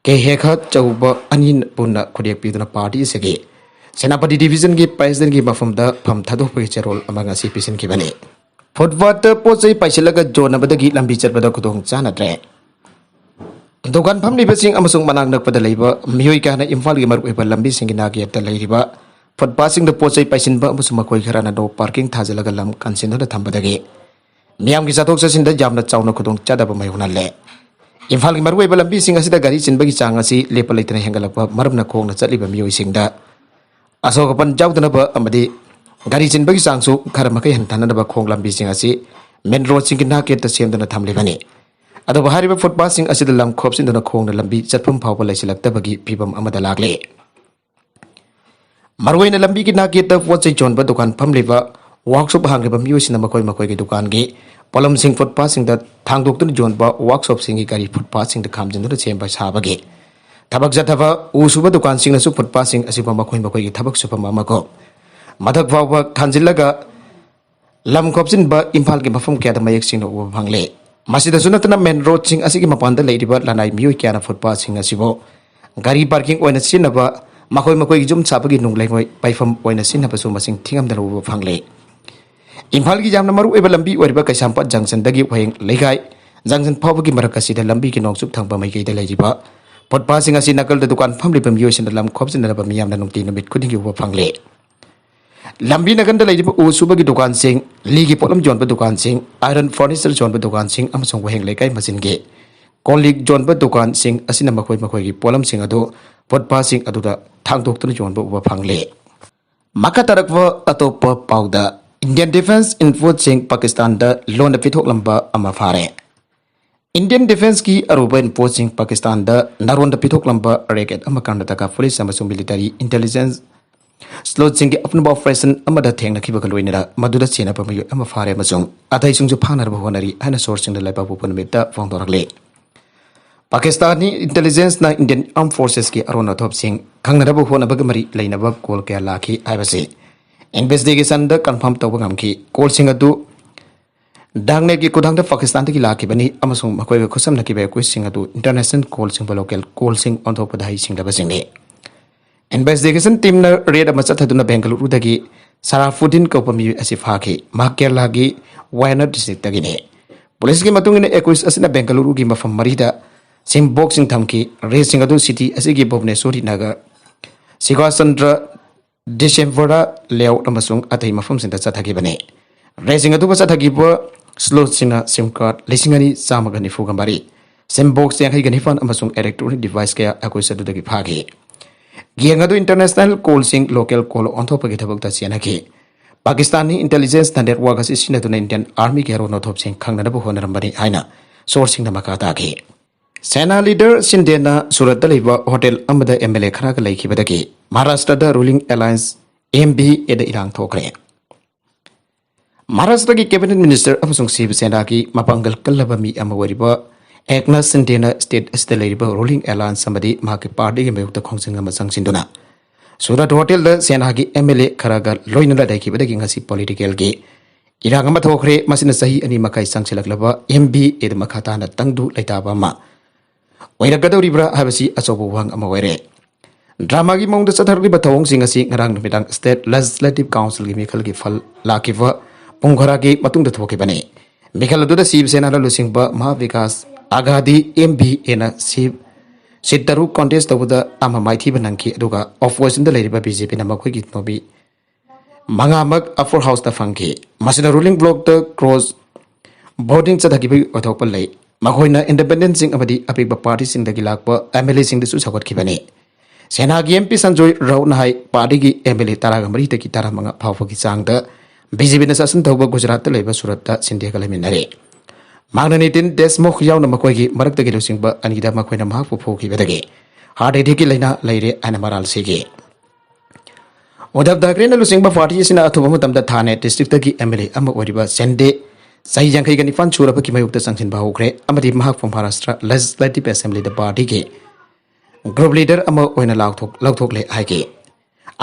ꯀꯦ ꯍꯦꯈꯥ ꯆꯧꯕ ꯑꯅꯤ ꯄꯨꯟꯅ ꯈꯨꯠꯌꯦꯛ ꯄꯤꯗꯨꯅ ꯄꯥꯔꯇꯤ ꯑꯁꯤꯒꯤ ꯁꯦꯅꯥꯄꯇꯤ ꯗꯤꯚꯤꯖꯟꯒꯤ ꯄ꯭ꯔꯦꯁꯤꯗꯦꯟꯠꯀꯤ ꯃꯐꯝꯗ ꯐꯝ ꯊꯥꯗꯣꯛꯄꯒꯤ ꯆꯦꯔꯣꯜ ꯑꯃ ꯉꯁꯤ ꯄꯤꯁꯤꯟꯈꯤꯕꯅꯤ꯫ ꯐꯨꯠꯄꯥꯠꯇ ꯄꯣꯠ ꯆꯩ ꯄꯥꯏꯁꯤꯜꯂꯒ ꯌꯣꯟꯅꯕꯗꯒꯤ ꯂꯝꯕꯤ ꯆꯠꯄꯗ ꯈꯨꯗꯣꯡ ꯆꯥꯅꯗ꯭ꯔꯦ꯫ ꯗꯨꯀꯥꯟ ꯐꯝꯂꯤꯕꯁꯤꯡ ꯑꯃꯁꯨꯡ ꯃꯅꯥꯛ ꯅꯛꯄꯗ ꯂꯩꯕ ꯃꯤꯑꯣꯏ ꯀꯌꯥꯅ ꯏꯝꯐꯥꯜꯒꯤ ꯃꯔꯨꯑꯣꯏꯕ ꯂꯝꯕꯤꯁꯤꯡꯒꯤ ꯅꯥꯛ ꯌꯦꯠꯇ ꯂꯩꯔꯤꯕ ꯐꯨꯠꯄꯥꯠꯁꯤꯡꯗ ꯄꯣꯠ ꯆꯩ ꯄꯥꯏꯁꯤꯟꯕ ꯑꯃꯁꯨꯡ ꯃꯈꯣꯏ ꯈꯔꯅ ꯅꯣ ꯄꯥꯔꯀꯤꯡ ꯊꯥꯖꯤꯜꯂꯒ ꯂꯝ ꯀꯟꯁꯤꯟꯗꯨꯅ ꯊꯝꯕꯗꯒꯤ ꯃꯤꯌꯥꯝꯒꯤ ꯆꯠꯊꯣꯛ ꯆꯠꯁꯤꯟꯗ ꯌꯥꯝꯅ ꯆꯥꯎꯅ ꯈꯨꯗꯣꯡ ꯆꯥꯗꯕ ꯃꯥꯌꯣꯛꯅꯍꯜꯂꯦ꯫ ꯏꯝꯐꯥꯜꯒꯤ ꯃꯔꯨꯑꯣꯏꯕ ꯂꯝꯕꯤꯁꯤꯡ ꯑꯁꯤꯗ ꯒꯥꯔꯤ ꯆꯤꯟꯕꯒꯤ ꯆꯥꯡ ꯑꯁꯤ ꯂꯦꯞꯄ ꯂꯩꯇꯅ ꯍꯦꯟꯒꯠꯂꯛꯄ ꯃꯔꯝꯅ ꯈꯣꯡꯅ ꯆꯠꯂꯤꯕ ꯃꯤꯑꯣꯏꯁꯤꯡꯗ ꯑꯁꯣꯛ ꯑꯄꯟ ꯌꯥꯎꯗꯅꯕ ꯑꯃꯗꯤ ꯒꯥꯔꯤ ꯆꯤꯟꯕꯒꯤ ꯆꯥꯡꯁꯨ ꯈꯔ ꯃꯈꯩ ꯍꯟꯊꯅꯕ ꯈꯣꯡ ꯂꯝꯕꯤꯁꯤꯡ ꯑꯁꯤ ꯃꯦꯟ ꯔꯣꯗꯁꯤꯡꯒꯤ ꯅꯥꯛ ꯌꯦꯠꯇ ꯁꯦꯝꯗꯨꯅ ꯊꯝꯂꯤꯕꯅꯤ꯫ ꯑꯗꯨꯕꯨ ꯍꯥꯏꯔꯤꯕ ꯐꯨꯠꯄꯥꯠꯁꯤꯡ ꯑꯁꯤꯗ ꯂꯝ ꯈꯣꯞꯆꯤꯟꯗꯨꯅ ꯈꯣꯡꯅ ꯂꯝꯕꯤ ꯆꯠꯐꯝ ꯐꯥꯎꯕ ꯂꯩꯁꯤꯜꯂꯛꯇꯕꯒꯤ ꯐꯤꯕꯝ ꯑꯃꯗ ꯂꯥꯛꯂꯦ꯫ ꯃꯔꯨꯑꯣꯏꯅ ꯂꯝꯕꯤꯒꯤ ꯅꯥꯛ ꯌꯦꯠꯇ ꯄꯣꯠ ꯆꯩ ꯌꯣꯟꯕ ꯗꯨꯀꯥꯟ ꯐꯝꯂꯤꯕ ꯋꯥꯛꯁꯣꯞ ꯍꯥꯡꯂꯤꯕ ꯃꯤꯑꯣꯏꯁꯤꯡꯅ ꯃꯈꯣꯏ ꯃꯈꯣꯏꯒꯤ ꯗꯨꯀꯥꯟꯒꯤ ꯄꯣꯠꯂꯝꯁꯤꯡ ꯐꯨꯠꯄꯥꯠꯁꯤꯡꯗ ꯊꯥꯡꯗꯣꯛꯇꯨꯅ ꯌꯣꯟꯕ ꯋꯥꯛꯁꯣꯞꯁꯤꯡꯒꯤ ꯒꯥꯔꯤ ꯐꯨꯠꯄꯥꯠꯁꯤꯡꯗ ꯈꯥꯝꯖꯤꯟꯗꯨꯅ ꯁꯦꯝꯕ ꯁꯥꯕꯒꯤ ꯊꯕꯛ ꯆꯠꯊꯕ ꯎ ꯁꯨꯕ ꯗꯨꯀꯥꯟꯁꯤꯡꯅꯁꯨ ꯐꯨꯠꯄꯥꯠꯁꯤꯡ ꯑꯁꯤꯕꯨ ꯃꯈꯣꯏ ꯃꯈꯣꯏꯒꯤ ꯊꯕꯛ ꯁꯨꯐꯝ ꯑꯃꯒꯨꯝ ꯃꯊꯛ ꯐꯥꯎꯕ ꯈꯥꯝꯖꯤꯜꯂꯒ ꯂꯝ ꯈꯣꯞꯆꯤꯟꯕ ꯏꯝꯐꯥꯜꯒꯤ ꯃꯐꯝ ꯀꯌꯥꯗ ꯃꯌꯦꯛ ꯁꯦꯡꯅ ꯎꯕ ꯐꯪꯂꯦ꯫ ꯃꯁꯤꯗꯁꯨ ꯅꯠꯇꯅ ꯃꯦꯟ ꯔꯣꯗꯁꯤꯡ ꯑꯁꯤꯒꯤ ꯃꯄꯥꯟꯗ ꯂꯩꯔꯤꯕ ꯂꯅꯥꯏ ꯃꯤꯑꯣꯏ ꯀꯌꯥꯅ ꯐꯨꯠꯄꯥꯠꯁꯤꯡ ꯑꯁꯤꯕꯨ ꯒꯥꯔꯤ ꯄꯥꯔꯀꯤꯡ ꯑꯣꯏꯅ ꯁꯤꯖꯤꯟꯅꯕ ꯃꯈꯣꯏ ꯃꯈꯣꯏꯒꯤ ꯌꯨꯝ ꯁꯥꯕꯒꯤ ꯅꯨꯡ ꯂꯩꯉꯣꯏ ꯄꯥꯏꯐꯝ ꯑꯣꯏꯅ ꯁꯤꯖꯤꯟꯅꯕꯁꯨ ꯃꯁꯤꯡ ꯊꯤꯉꯝꯗꯅ ꯎꯕ ꯐꯪꯂꯦ꯫ ꯏꯝꯐꯥꯜꯒꯤ ꯌꯥꯝꯅ ꯃꯔꯨꯑꯣꯏꯕ ꯂꯝꯕꯤ ꯑꯣꯏꯔꯤꯕ ꯀꯩꯁꯥꯝꯄꯥꯠ ꯖꯪꯁꯟꯗꯒꯤ ꯋꯥꯍꯦꯡ ꯂꯩꯀꯥꯏ ꯖꯪꯁꯟ ꯐꯥꯎꯕꯒꯤ ꯃꯔꯛ ꯑꯁꯤꯗ ꯂꯝꯕꯤꯒꯤ ꯅꯣꯡꯆꯨꯞ ꯊꯪꯕ ꯃꯥꯏꯀꯩꯗ ꯂꯩꯔꯤꯕ ꯐꯨꯠꯄꯥꯠꯁꯤꯡ ꯑꯁꯤ ꯅꯥꯀꯜꯗ ꯗꯨꯀꯥꯟ ꯐꯝꯂꯤꯕ ꯃꯤꯑꯣꯏꯁꯤꯡꯅ ꯂꯝ ꯈꯣꯝꯖꯤꯟꯅꯔꯕ ꯃꯤꯌꯥꯝꯅ ꯅꯨꯡꯇꯤ ꯅꯨꯃꯤꯠ ꯈꯨꯗꯤꯡꯒꯤ ꯎꯕ ꯐꯪꯂꯦ꯫ ꯂꯝꯕꯤ ꯅꯥꯀꯟꯗ ꯂꯩꯔꯤꯕ ꯎ ꯁꯨꯕꯒꯤ ꯗꯨꯀꯥꯟꯁꯤꯡ, ꯂꯤꯒꯤ ꯄꯣꯠꯂꯝ ꯌꯣꯟꯕ ꯗꯨꯀꯥꯟꯁꯤꯡ, ꯑꯥꯏꯔꯟ ꯐꯔꯅꯤꯆꯔ ꯌꯣꯟꯕ ꯗꯨꯀꯥꯟꯁꯤꯡ ꯑꯃꯁꯨꯡ ꯋꯥꯍꯦꯡ ꯂꯩꯀꯥꯏ ꯃꯆꯤꯟꯒꯤ ꯀꯣꯜ ꯂꯤꯛ ꯌꯣꯟꯕ ꯗꯨꯀꯥꯟꯁꯤꯡ ꯑꯁꯤꯅ ꯃꯈꯣꯏ ꯃꯈꯣꯏꯒꯤ ꯄꯣꯠꯂꯝꯁꯤꯡ ꯑꯗꯨ ꯐꯨꯠꯄꯥꯠꯁꯤꯡ ꯑꯗꯨꯗ ꯊꯥꯡꯗꯣꯛꯇꯨꯅ ꯌꯣꯟꯕ ꯎꯕ ꯐꯪꯂꯦ꯫ ꯃꯈꯥ ꯇꯥꯔꯛꯄ ꯑꯇꯣꯞꯄ ꯄꯥꯎꯗ, ꯏꯟꯗꯤꯌꯟ ꯗꯤꯐꯦꯟꯁ ꯏꯟꯄꯣꯠꯁꯤꯡ ꯄꯥꯀꯤꯁꯇꯥꯟꯗ ꯂꯣꯟꯅ ꯄꯤꯊꯣꯛꯂꯝꯕ ꯑꯃ ꯐꯥꯔꯦ꯫ ꯏꯟꯗꯤꯌꯟ ꯗꯤꯐꯦꯟꯁꯀꯤ ꯑꯔꯨꯕ ꯏꯟꯄꯣꯠꯁꯤꯡ ꯄꯥꯀꯤꯁꯇꯥꯟꯗ ꯅꯥꯔꯣꯟꯗ ꯄꯤꯊꯣꯛꯂꯝꯕ ꯔꯦꯀꯦꯠ ꯑꯃ ꯀꯔꯅꯥꯇꯀꯥ ꯄꯨꯂꯤꯁ ꯑꯃꯁꯨꯡ ꯃꯤꯂꯤꯇꯔꯤ ꯏꯟꯇꯦꯂꯤꯖꯦꯟꯁ ꯁ꯭ꯂꯣꯠꯁꯤꯡꯒꯤ ꯑꯄꯨꯟꯕ ꯑꯣꯄꯔꯦꯁꯟ ꯑꯃꯗ ꯊꯦꯡꯅꯈꯤꯕꯒ ꯂꯣꯏꯅꯅ ꯃꯗꯨꯗ ꯆꯦꯟꯅꯕ ꯃꯤꯑꯣꯏ ꯑꯃ ꯐꯥꯔꯦ ꯑꯃꯁꯨꯡ ꯑꯇꯩꯁꯤꯡꯁꯨ ꯐꯥꯅꯅꯕ ꯍꯣꯠꯅꯔꯤ ꯍꯥꯏꯅ ꯁꯣꯔꯁꯁꯤꯡꯅ ꯂꯩꯕꯥꯛꯄꯣꯛꯄ ꯅꯨꯃꯤꯠꯇ ꯐꯣꯡꯗꯣꯔꯛꯂꯤ꯫ ꯄꯥꯀꯤꯁꯇꯥꯟꯒꯤ ꯏꯟꯇꯦꯂꯤꯖꯦꯟꯁꯅ ꯏꯟꯗꯤꯌꯟ ꯑꯥꯔꯝ ꯐꯣꯔꯁꯦꯁꯀꯤ ꯑꯔꯣꯟ ꯑꯊꯣꯞꯁꯤꯡ ꯈꯪꯅꯅꯕ ꯍꯣꯠꯅꯕꯒ ꯃꯔꯤ ꯂꯩꯅꯕ ꯀꯣꯜ ꯀꯌꯥ ꯂꯥꯛꯈꯤ ꯍꯥꯏꯕꯁꯤ ꯏꯟꯚꯦꯁꯇꯤꯒꯦꯁꯟꯗ ꯀꯟꯐꯥꯔꯝ ꯇꯧꯕ ꯉꯝꯈꯤ꯫ ꯀꯣꯜꯁꯤꯡ ꯑꯗꯨ ꯗꯥꯔꯛꯅꯦꯠꯀꯤ ꯈꯨꯠꯊꯥꯡꯗ ꯄꯥꯀꯤꯁꯇꯥꯟꯗꯒꯤ ꯂꯥꯛꯈꯤꯕꯅꯤ ꯑꯃꯁꯨꯡ ꯃꯈꯣꯏꯒ ꯈꯨꯠꯁꯝꯅꯈꯤꯕ ꯑꯦꯀ꯭ꯌꯨꯁꯁꯤꯡ ꯑꯗꯨ ꯏꯟꯇꯔꯅꯦꯁꯅꯦꯜ ꯀꯣꯜꯁꯤꯡꯕꯨ ꯂꯣꯀꯦꯜ ꯀꯣꯜꯁꯤꯡ ꯑꯣꯟꯊꯣꯛꯄꯗ ꯍꯩꯁꯤꯡꯂꯕꯁꯤꯡꯅꯤ꯫ ꯏꯟꯚꯦꯁꯇꯤꯒꯦꯁꯟ ꯇꯤꯝꯅ ꯔꯦꯗ ꯑꯃ ꯆꯠꯊꯗꯨꯅ ꯕꯦꯡꯒꯂꯨꯔꯨꯗꯒꯤ ꯁꯔꯥꯐꯨꯗꯤꯟ ꯀꯧꯕ ꯃꯤꯑꯣꯏ ꯑꯁꯤ ꯐꯥꯈꯤ꯫ ꯃꯍꯥꯛ ꯀꯦꯔꯂꯥꯒꯤ ꯋꯥꯌꯅꯥꯗ ꯗꯤꯁꯇ꯭ꯔꯤꯛꯇꯒꯤꯅꯤ꯫ ꯄꯨꯂꯤꯁꯀꯤ ꯃꯇꯨꯡ ꯏꯟꯅ, ꯑꯦꯀ꯭ꯌꯨꯁ ꯑꯁꯤꯅ ꯕꯦꯡꯒꯂꯨꯔꯨꯒꯤ ꯃꯐꯝ ꯃꯔꯤꯗ ꯁꯤꯝ ꯕꯣꯛꯁꯁꯤꯡ ꯊꯝꯈꯤ꯫ ꯔꯦꯗꯁꯤꯡ ꯑꯗꯨ ꯁꯤꯇꯤ ꯑꯁꯤꯒꯤ ꯚꯨꯕꯅꯦꯁꯣꯔꯤ ꯅꯒꯔ, ꯁꯤꯒꯥꯆꯟꯗ꯭ꯔ, ꯗꯤꯁꯦꯝꯕꯔꯗ ꯂꯦꯑꯥꯎꯠ ꯑꯃꯁꯨꯡ ꯑꯇꯩ ꯃꯐꯝꯁꯤꯡꯗ ꯆꯠꯊꯈꯤꯕꯅꯤ꯫ ꯔꯦꯗꯁꯤꯡ ꯑꯗꯨꯕꯨ ꯆꯠꯊꯈꯤꯕ ꯁ꯭ꯂꯣꯠꯁꯤꯡꯅ ꯁꯤꯝ ꯀꯥꯔꯗ ꯂꯤꯁꯤꯡ ꯑꯅꯤ ꯆꯥꯝꯃꯒ ꯅꯤꯐꯨꯒ ꯃꯔꯤ, ꯁꯤꯝ ꯕꯣꯛꯁ ꯌꯥꯡꯈꯩꯒ ꯅꯤꯄꯥꯟ ꯑꯃꯁꯨꯡ ꯏꯂꯦꯛꯇ꯭ꯔꯣꯅꯤꯛ ꯗꯤꯚꯥꯏꯁ ꯀꯌꯥ ꯑꯦꯀ꯭ꯌꯨꯁ ꯑꯗꯨꯗꯒꯤ ꯐꯥꯈꯤ꯫ ꯒꯦꯡ ꯑꯗꯨ ꯏꯟꯇꯔꯅꯦꯁꯅꯦꯜ ꯀꯣꯜꯁꯤꯡ ꯂꯣꯀꯦꯜ ꯀꯣꯜ ꯑꯣꯟꯊꯣꯛꯄꯒꯤ ꯊꯕꯛꯇ ꯆꯦꯟꯅꯈꯤ꯫ ꯄꯥꯀꯤꯁꯇꯥꯟꯒꯤ ꯏꯟꯇꯦꯂꯤꯖꯦꯟꯁꯅ ꯅꯦꯠꯋꯥꯔꯛ ꯑꯁꯤ ꯁꯤꯖꯤꯟꯅꯗꯨꯅ ꯏꯟꯗꯤꯌꯟ ꯑꯥꯔꯃꯤꯒꯤ ꯑꯔꯣꯟ ꯑꯊꯣꯞꯁꯤꯡ ꯈꯪꯅꯅꯕ ꯍꯣꯠꯅꯔꯝꯕꯅꯤ ꯍꯥꯏꯅ ꯁꯣꯔꯁꯁꯤꯡꯅ ꯃꯈꯥ ꯇꯥꯈꯤ꯫ ꯁꯦꯅꯥ ꯂꯤꯗꯔ ꯁꯤꯟꯗꯦꯅ ꯁꯨꯔꯠꯇ ꯂꯩꯕ ꯍꯣꯇꯦꯜ ꯑꯃꯗ ꯑꯦꯝ ꯑꯦꯜ ꯑꯦ ꯈꯔꯒ ꯂꯩꯈꯤꯕꯗꯒꯤ ꯃꯍꯥꯔꯥꯁꯇ꯭ꯔꯗ ꯔꯨꯂꯤꯡ ꯑꯦꯂꯥꯌꯟꯁ, ꯑꯦꯝ ꯕꯤ ꯑꯦꯗ ꯏꯔꯥꯡ ꯊꯣꯛꯈ꯭ꯔꯦ꯫ ꯃꯍꯥꯔꯥꯁꯇ꯭ꯔꯒꯤ ꯀꯦꯕꯤꯅꯦꯠ ꯃꯤꯅꯤꯁꯇꯔ ꯑꯃꯁꯨꯡ ꯁꯤꯕ ꯁꯦꯅꯥꯒꯤ ꯃꯄꯥꯡꯒꯜ ꯀꯜꯂꯕ ꯃꯤ ꯑꯃ ꯑꯣꯏꯔꯤꯕ ꯑꯦꯛꯅꯥꯊ ꯁꯤꯟꯗꯦꯅ ꯁ꯭ꯇꯦꯠ ꯑꯁꯤꯗ ꯂꯩꯔꯤꯕ ꯔꯨꯂꯤꯡ ꯑꯦꯂꯥꯌꯟꯁ ꯑꯃꯗꯤ ꯃꯍꯥꯛꯀꯤ ꯄꯥꯔꯇꯤꯒꯤ ꯃꯥꯌꯣꯛꯇ ꯈꯣꯡꯖꯪ ꯑꯃ ꯆꯪꯁꯤꯟꯗꯨꯅ ꯁꯨꯔꯠ ꯍꯣꯇꯦꯜꯗ ꯁꯦꯅꯥꯒꯤ ꯑꯦꯝ ꯑꯦꯜ ꯑꯦ ꯈꯔꯒ ꯂꯣꯏꯅꯅ ꯂꯩꯈꯤꯕꯗꯒꯤ ꯉꯁꯤ ꯄꯣꯂꯤꯇꯤꯀꯦꯜꯒꯤ ꯏꯔꯥꯡ ꯑꯃ ꯊꯣꯛꯈ꯭ꯔꯦ꯫ ꯃꯁꯤꯅ ꯆꯍꯤ ꯑꯅꯤ ꯃꯈꯥꯏ ꯆꯪꯁꯤꯜꯂꯛꯂꯕ ꯑꯦꯝ ꯕꯤ ꯑꯦꯗ ꯃꯈꯥ ꯇꯥꯅ ꯇꯪꯗꯨ ꯂꯩꯇꯥꯕ ꯑꯃ ꯑꯣꯏꯔꯛꯀꯗꯧꯔꯤꯕ꯭ꯔꯥ ꯍꯥꯏꯕꯁꯤ ꯑꯆꯧꯕ ꯋꯥꯍꯪ ꯑꯃ ꯑꯣꯏꯔꯦ꯫ ꯗ꯭ꯔꯃꯥꯒꯤ ꯃꯑꯣꯡꯗ ꯆꯠꯊꯔꯛꯂꯤꯕ ꯊꯧꯑꯣꯡꯁꯤꯡ ꯑꯁꯤ ꯉꯔꯥꯡ ꯅꯨꯃꯤꯗꯥꯡ State Legislative Councilꯒꯤ ꯃꯤꯈꯜꯒꯤ ꯐꯜ ꯂꯥꯛꯈꯤꯕ ꯄꯨꯡ ꯈꯔꯒꯤ ꯃꯇꯨꯡꯗ ꯊꯣꯛꯈꯤꯕꯅꯤ꯫ ꯃꯤꯈꯜ ꯑꯗꯨꯗ ꯁꯤꯕ ꯁꯦꯅꯥꯅ ꯂꯨꯆꯤꯡꯕ ꯃꯍꯥꯕꯤꯀꯥꯁ ꯑꯒꯥꯗꯤ, MVAꯅ ꯁꯤꯠ ꯇꯔꯨꯛ contest ꯇꯧꯕꯗ ꯑꯃ ꯃꯥꯏꯊꯤꯕ ꯅꯪꯈꯤ, ꯑꯗꯨꯒ oppositionꯗ ꯂꯩꯔꯤꯕ BJPꯅ ꯃꯈꯣꯏꯒꯤ ꯅꯣꯕꯤ ꯃꯉꯥꯃꯛ upper houseꯇ ꯐꯪꯈꯤ꯫ ꯃꯁꯤꯅ ruling blocꯇ cross voting ꯆꯠꯊꯈꯤꯕꯒꯤ ꯑꯣꯏꯊꯣꯛꯄ ꯂꯩ꯫ ꯃꯈꯣꯏꯅ independentꯁꯤꯡ ꯑꯃꯗꯤ ꯑꯄꯤꯛꯄ partyꯁꯤꯡꯗꯒꯤ ꯂꯥꯛꯄ MLAꯁꯤꯡꯗꯁꯨ ꯁꯧꯒꯠꯈꯤꯕꯅꯤ꯫ ꯁꯦꯅꯥꯒꯤ MP ꯁꯟꯖꯣꯏ ꯔꯥꯎꯠꯅ ꯍꯥꯏ, partyꯒꯤ MLA ꯇꯔꯥꯒ ꯃꯔꯤꯗꯒꯤ ꯇꯔꯥꯃꯉꯥ ꯐꯥꯎꯕꯒꯤ ꯆꯥꯡꯗ BJPꯅ ꯁꯥꯁꯟ ꯇꯧꯕ ꯒꯨꯖꯔꯥꯠꯇ ꯂꯩꯕ ꯁꯨꯔꯠꯇ ꯁꯤꯟꯙꯤꯌꯥꯒ ꯂꯩꯃꯤꯟꯅꯔꯦ꯫ ꯃꯍꯥꯛꯅ ꯅꯤꯇꯤꯟ ꯗꯦꯁꯃꯨꯈ ꯌꯥꯎꯅ ꯃꯈꯣꯏꯒꯤ ꯃꯔꯛꯇꯒꯤ ꯂꯨꯆꯤꯡꯕ ꯑꯅꯤꯗ ꯃꯈꯣꯏꯅ ꯃꯍꯥꯛꯄꯨ ꯐꯨꯈꯤꯕꯗꯒꯤ heart attackꯀꯤ ꯂꯥꯏꯅꯥ ꯂꯩꯔꯦ ꯍꯥꯏꯅ ꯃꯔꯥꯜ ꯁꯤꯈꯤ꯫ ꯎꯗꯙꯕ ꯊꯥꯀ꯭ꯔꯦꯅ ꯂꯨꯆꯤꯡꯕ party ꯑꯁꯤꯅ ꯑꯊꯨꯕ ꯃꯇꯝꯗ ꯊꯥꯅꯦ districtꯇꯒꯤ MLA ꯑꯃ ꯑꯣꯏꯔꯤꯕ ꯁꯦꯟꯗꯦ, ꯆꯍꯤ ꯌꯥꯡꯈꯩꯒ ꯅꯤꯄꯥꯟ ꯁꯨꯔꯕꯒꯤ ꯃꯥꯌꯣꯛꯇ ꯆꯪꯁꯤꯟꯕ ꯍꯧꯈ꯭ꯔꯦ ꯑꯃꯗꯤ ꯃꯍꯥꯛꯄꯨ Maharashtra Legislative Assemblyꯗ partyꯒꯤ group leader ꯑꯃ ꯑꯣꯏꯅ ꯂꯥꯎꯊꯣꯛ-, ꯂꯧꯊꯣꯛꯂꯦ ꯍꯥꯏꯈꯤ꯫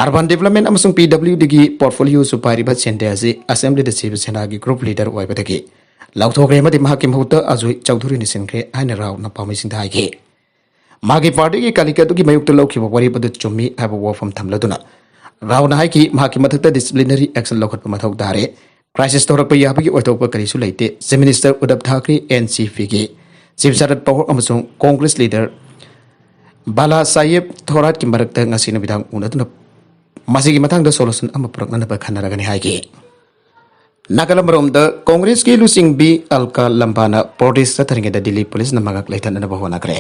Urban Development ꯑꯃꯁꯨꯡ PWDꯒꯤ portfolioꯁꯨ ꯄꯥꯏꯔꯤꯕ ꯁꯦꯟꯗꯦ ꯑꯁꯤ Assemblyꯗ ꯁꯤꯕ ꯁꯦꯅꯥꯒꯤ group leader ꯑꯣꯏꯕꯗꯒꯤ ꯂꯧꯊꯣꯛꯈ꯭ꯔꯦ ꯑꯃꯗꯤ ꯃꯍꯥꯛꯀꯤ ꯃꯍꯨꯠꯇ ꯑꯖꯣꯏ ꯆꯧꯙꯨꯔꯤꯅ ꯁꯤꯟꯈ꯭ꯔꯦ ꯍꯥꯏꯅ ꯔꯥꯎꯅ ꯄꯥꯎꯃꯤꯁꯤꯡꯗ ꯍꯥꯏꯈꯤ꯫ ꯃꯥꯒꯤ partyꯒꯤ colleague ꯑꯗꯨꯒꯤ ꯃꯥꯌꯣꯛꯇ ꯂꯧꯈꯤꯕ ꯋꯥꯔꯦꯞ ꯑꯗꯨ ꯆꯨꯝꯃꯤ ꯍꯥꯏꯕ ꯋꯥꯐꯝ ꯊꯝꯂꯗꯨꯅ ꯔꯥꯎꯅ ꯍꯥꯏꯈꯤ, ꯃꯍꯥꯛꯀꯤ ꯃꯊꯛꯇ disciplinary action ꯂꯧꯈꯠꯄ ꯃꯊꯧ ꯇꯥꯔꯦ꯫ Crisis ꯊꯣꯔꯛꯄ ꯌꯥꯕꯒꯤ ꯑꯣꯏꯊꯣꯛꯄ ꯀꯔꯤꯁꯨ ꯂꯩꯇꯦ꯫ Chief Minister Uddhav Thackeray, NCPꯒꯤ Shiv Sharad Pawar ꯑꯃꯁꯨꯡ Congress leader ꯕꯥꯂꯥ ꯁꯥꯍꯦꯕ ꯊꯣꯔꯥꯠꯀꯤ ꯃꯔꯛꯇ ꯉꯁꯤ ꯅꯨꯃꯤꯗꯥꯡ ꯎꯅꯗꯨꯅ ꯃꯁꯤꯒꯤ ꯃꯇꯥꯡꯗ solution ꯑꯃ ꯄꯨꯔꯛꯅꯅꯕ ꯈꯟꯅꯔꯒꯅꯤ ꯍꯥꯏꯈꯤ꯫ ꯅꯥꯀꯜ ꯑꯃꯔꯣꯝꯗ ꯀꯣꯡꯒ꯭ꯔꯦꯁꯀꯤ ꯂꯨꯆꯤꯡꯕꯤ ꯑꯜꯀꯥ ꯂꯝꯕꯥꯅ protest ꯆꯠꯊꯔꯤꯉꯩꯗ ꯗꯤꯜꯂꯤ ꯄꯨꯂꯤꯁꯅ ꯃꯉꯥꯛ ꯂꯩꯊꯅꯅꯕ ꯍꯣꯠꯅꯈ꯭ꯔꯦ꯫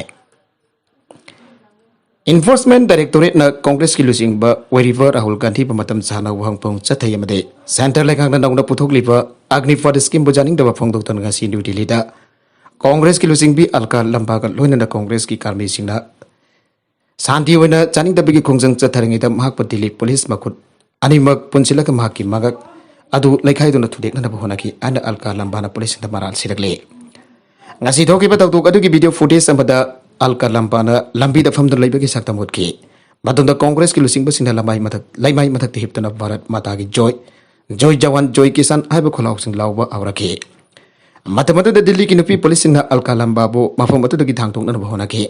Enforcement Directorateꯅ ꯀꯣꯡꯒ꯭ꯔꯦꯁꯀꯤ ꯂꯨꯆꯤꯡꯕ ꯑꯣꯏꯔꯤꯕ ꯔꯥꯍꯨꯜ ꯒꯥꯟꯙꯤꯕꯨ ꯃꯇꯝ ꯆꯥꯅ ꯋꯥꯍꯪ ꯄꯥꯎꯍꯪ ꯆꯠꯊꯩ ꯑꯃꯗꯤ centre ꯂꯩꯉꯥꯛꯅ ꯅꯧꯅ ꯄꯨꯊꯣꯛꯂꯤꯕ ꯑꯒ꯭ꯅꯤꯄꯊ schemeꯕꯨ ꯌꯥꯅꯤꯡꯗꯕ ꯐꯣꯡꯗꯣꯛꯇꯨꯅ ꯉꯁꯤ ꯅ꯭ꯌꯨ ꯗꯤꯜꯂꯤꯗ ꯀꯣꯡꯒ꯭ꯔꯦꯁꯀꯤ ꯂꯨꯆꯤꯡꯕꯤ ꯑꯜꯀꯥ ꯂꯝꯕꯥꯒ ꯂꯣꯏꯅꯅ ꯀꯣꯡꯒ꯭ꯔꯦꯁꯀꯤ ꯀꯥꯔꯃꯤꯁꯤꯡꯅ ꯁꯥꯟꯇꯤ ꯑꯣꯏꯅ ꯆꯥꯅꯤꯡꯗꯕꯒꯤ ꯈꯣꯡꯖꯪ ꯆꯠꯊꯔꯤꯉꯩꯗ ꯃꯍꯥꯛꯄꯨ ꯗꯤꯜꯂꯤ ꯄꯨꯂꯤꯁ ꯃꯈꯨꯠ ꯑꯅꯤꯃꯛ ꯄꯨꯟꯁꯤꯜꯂꯒ ꯃꯍꯥꯛꯀꯤ ꯃꯉꯛ ꯑꯗꯨ ꯂꯩꯈꯥꯏꯗꯨꯅ ꯊꯨꯗꯦꯛꯅꯅꯕ ꯍꯣꯠꯅꯈꯤ ꯍꯥꯏꯅ ꯑꯜꯀꯥ ꯂꯝꯕꯥꯅ ꯄꯨꯂꯤꯁꯁꯤꯡꯗ ꯃꯔꯥꯜ ꯁꯤꯔꯛꯂꯤ꯫ ꯉꯁꯤ ꯊꯣꯛꯈꯤꯕ ꯊꯧꯗꯣꯛ ꯑꯗꯨꯒꯤ video footage ꯑꯃꯗ ꯑꯜꯀꯥ ꯂꯝꯕꯥꯅ ꯂꯝꯕꯤꯗ ꯐꯝꯗꯨꯅ ꯂꯩꯕꯒꯤ ꯁꯛꯇꯝ ꯎꯠꯈꯤ꯫ ꯃꯇꯨꯡꯗ ꯀꯣꯡꯒ꯭ꯔꯦꯁꯀꯤ ꯂꯨꯆꯤꯡꯕꯁꯤꯡꯅ ꯂꯃꯥꯏ ꯃꯊꯛ, ꯂꯩꯃꯥꯏ ꯃꯊꯛꯇ ꯍꯤꯞꯇꯨꯅ "ꯚꯥꯔꯠ ꯃꯥꯇꯥ ꯀꯤ ꯖꯣꯏ, ꯖꯣꯏ ꯖꯋꯥꯟ, ꯖꯣꯏ ꯀꯤꯁꯥꯟ" ꯍꯥꯏꯕ ꯈꯣꯜꯂꯥꯎꯁꯤꯡ ꯂꯥꯎꯕ ꯍꯧꯔꯛꯈꯤ꯫ ꯃꯇꯝ ꯑꯗꯨꯗ ꯗꯤꯜꯂꯤꯒꯤ ꯅꯨꯄꯤ ꯄꯨꯂꯤꯁꯁꯤꯡꯅ ꯑꯜꯀꯥ ꯂꯝꯕꯥꯕꯨ ꯃꯐꯝ ꯑꯗꯨꯗꯒꯤ ꯊꯥꯡꯗꯣꯛꯅꯅꯕ ꯍꯣꯠꯅꯈꯤ꯫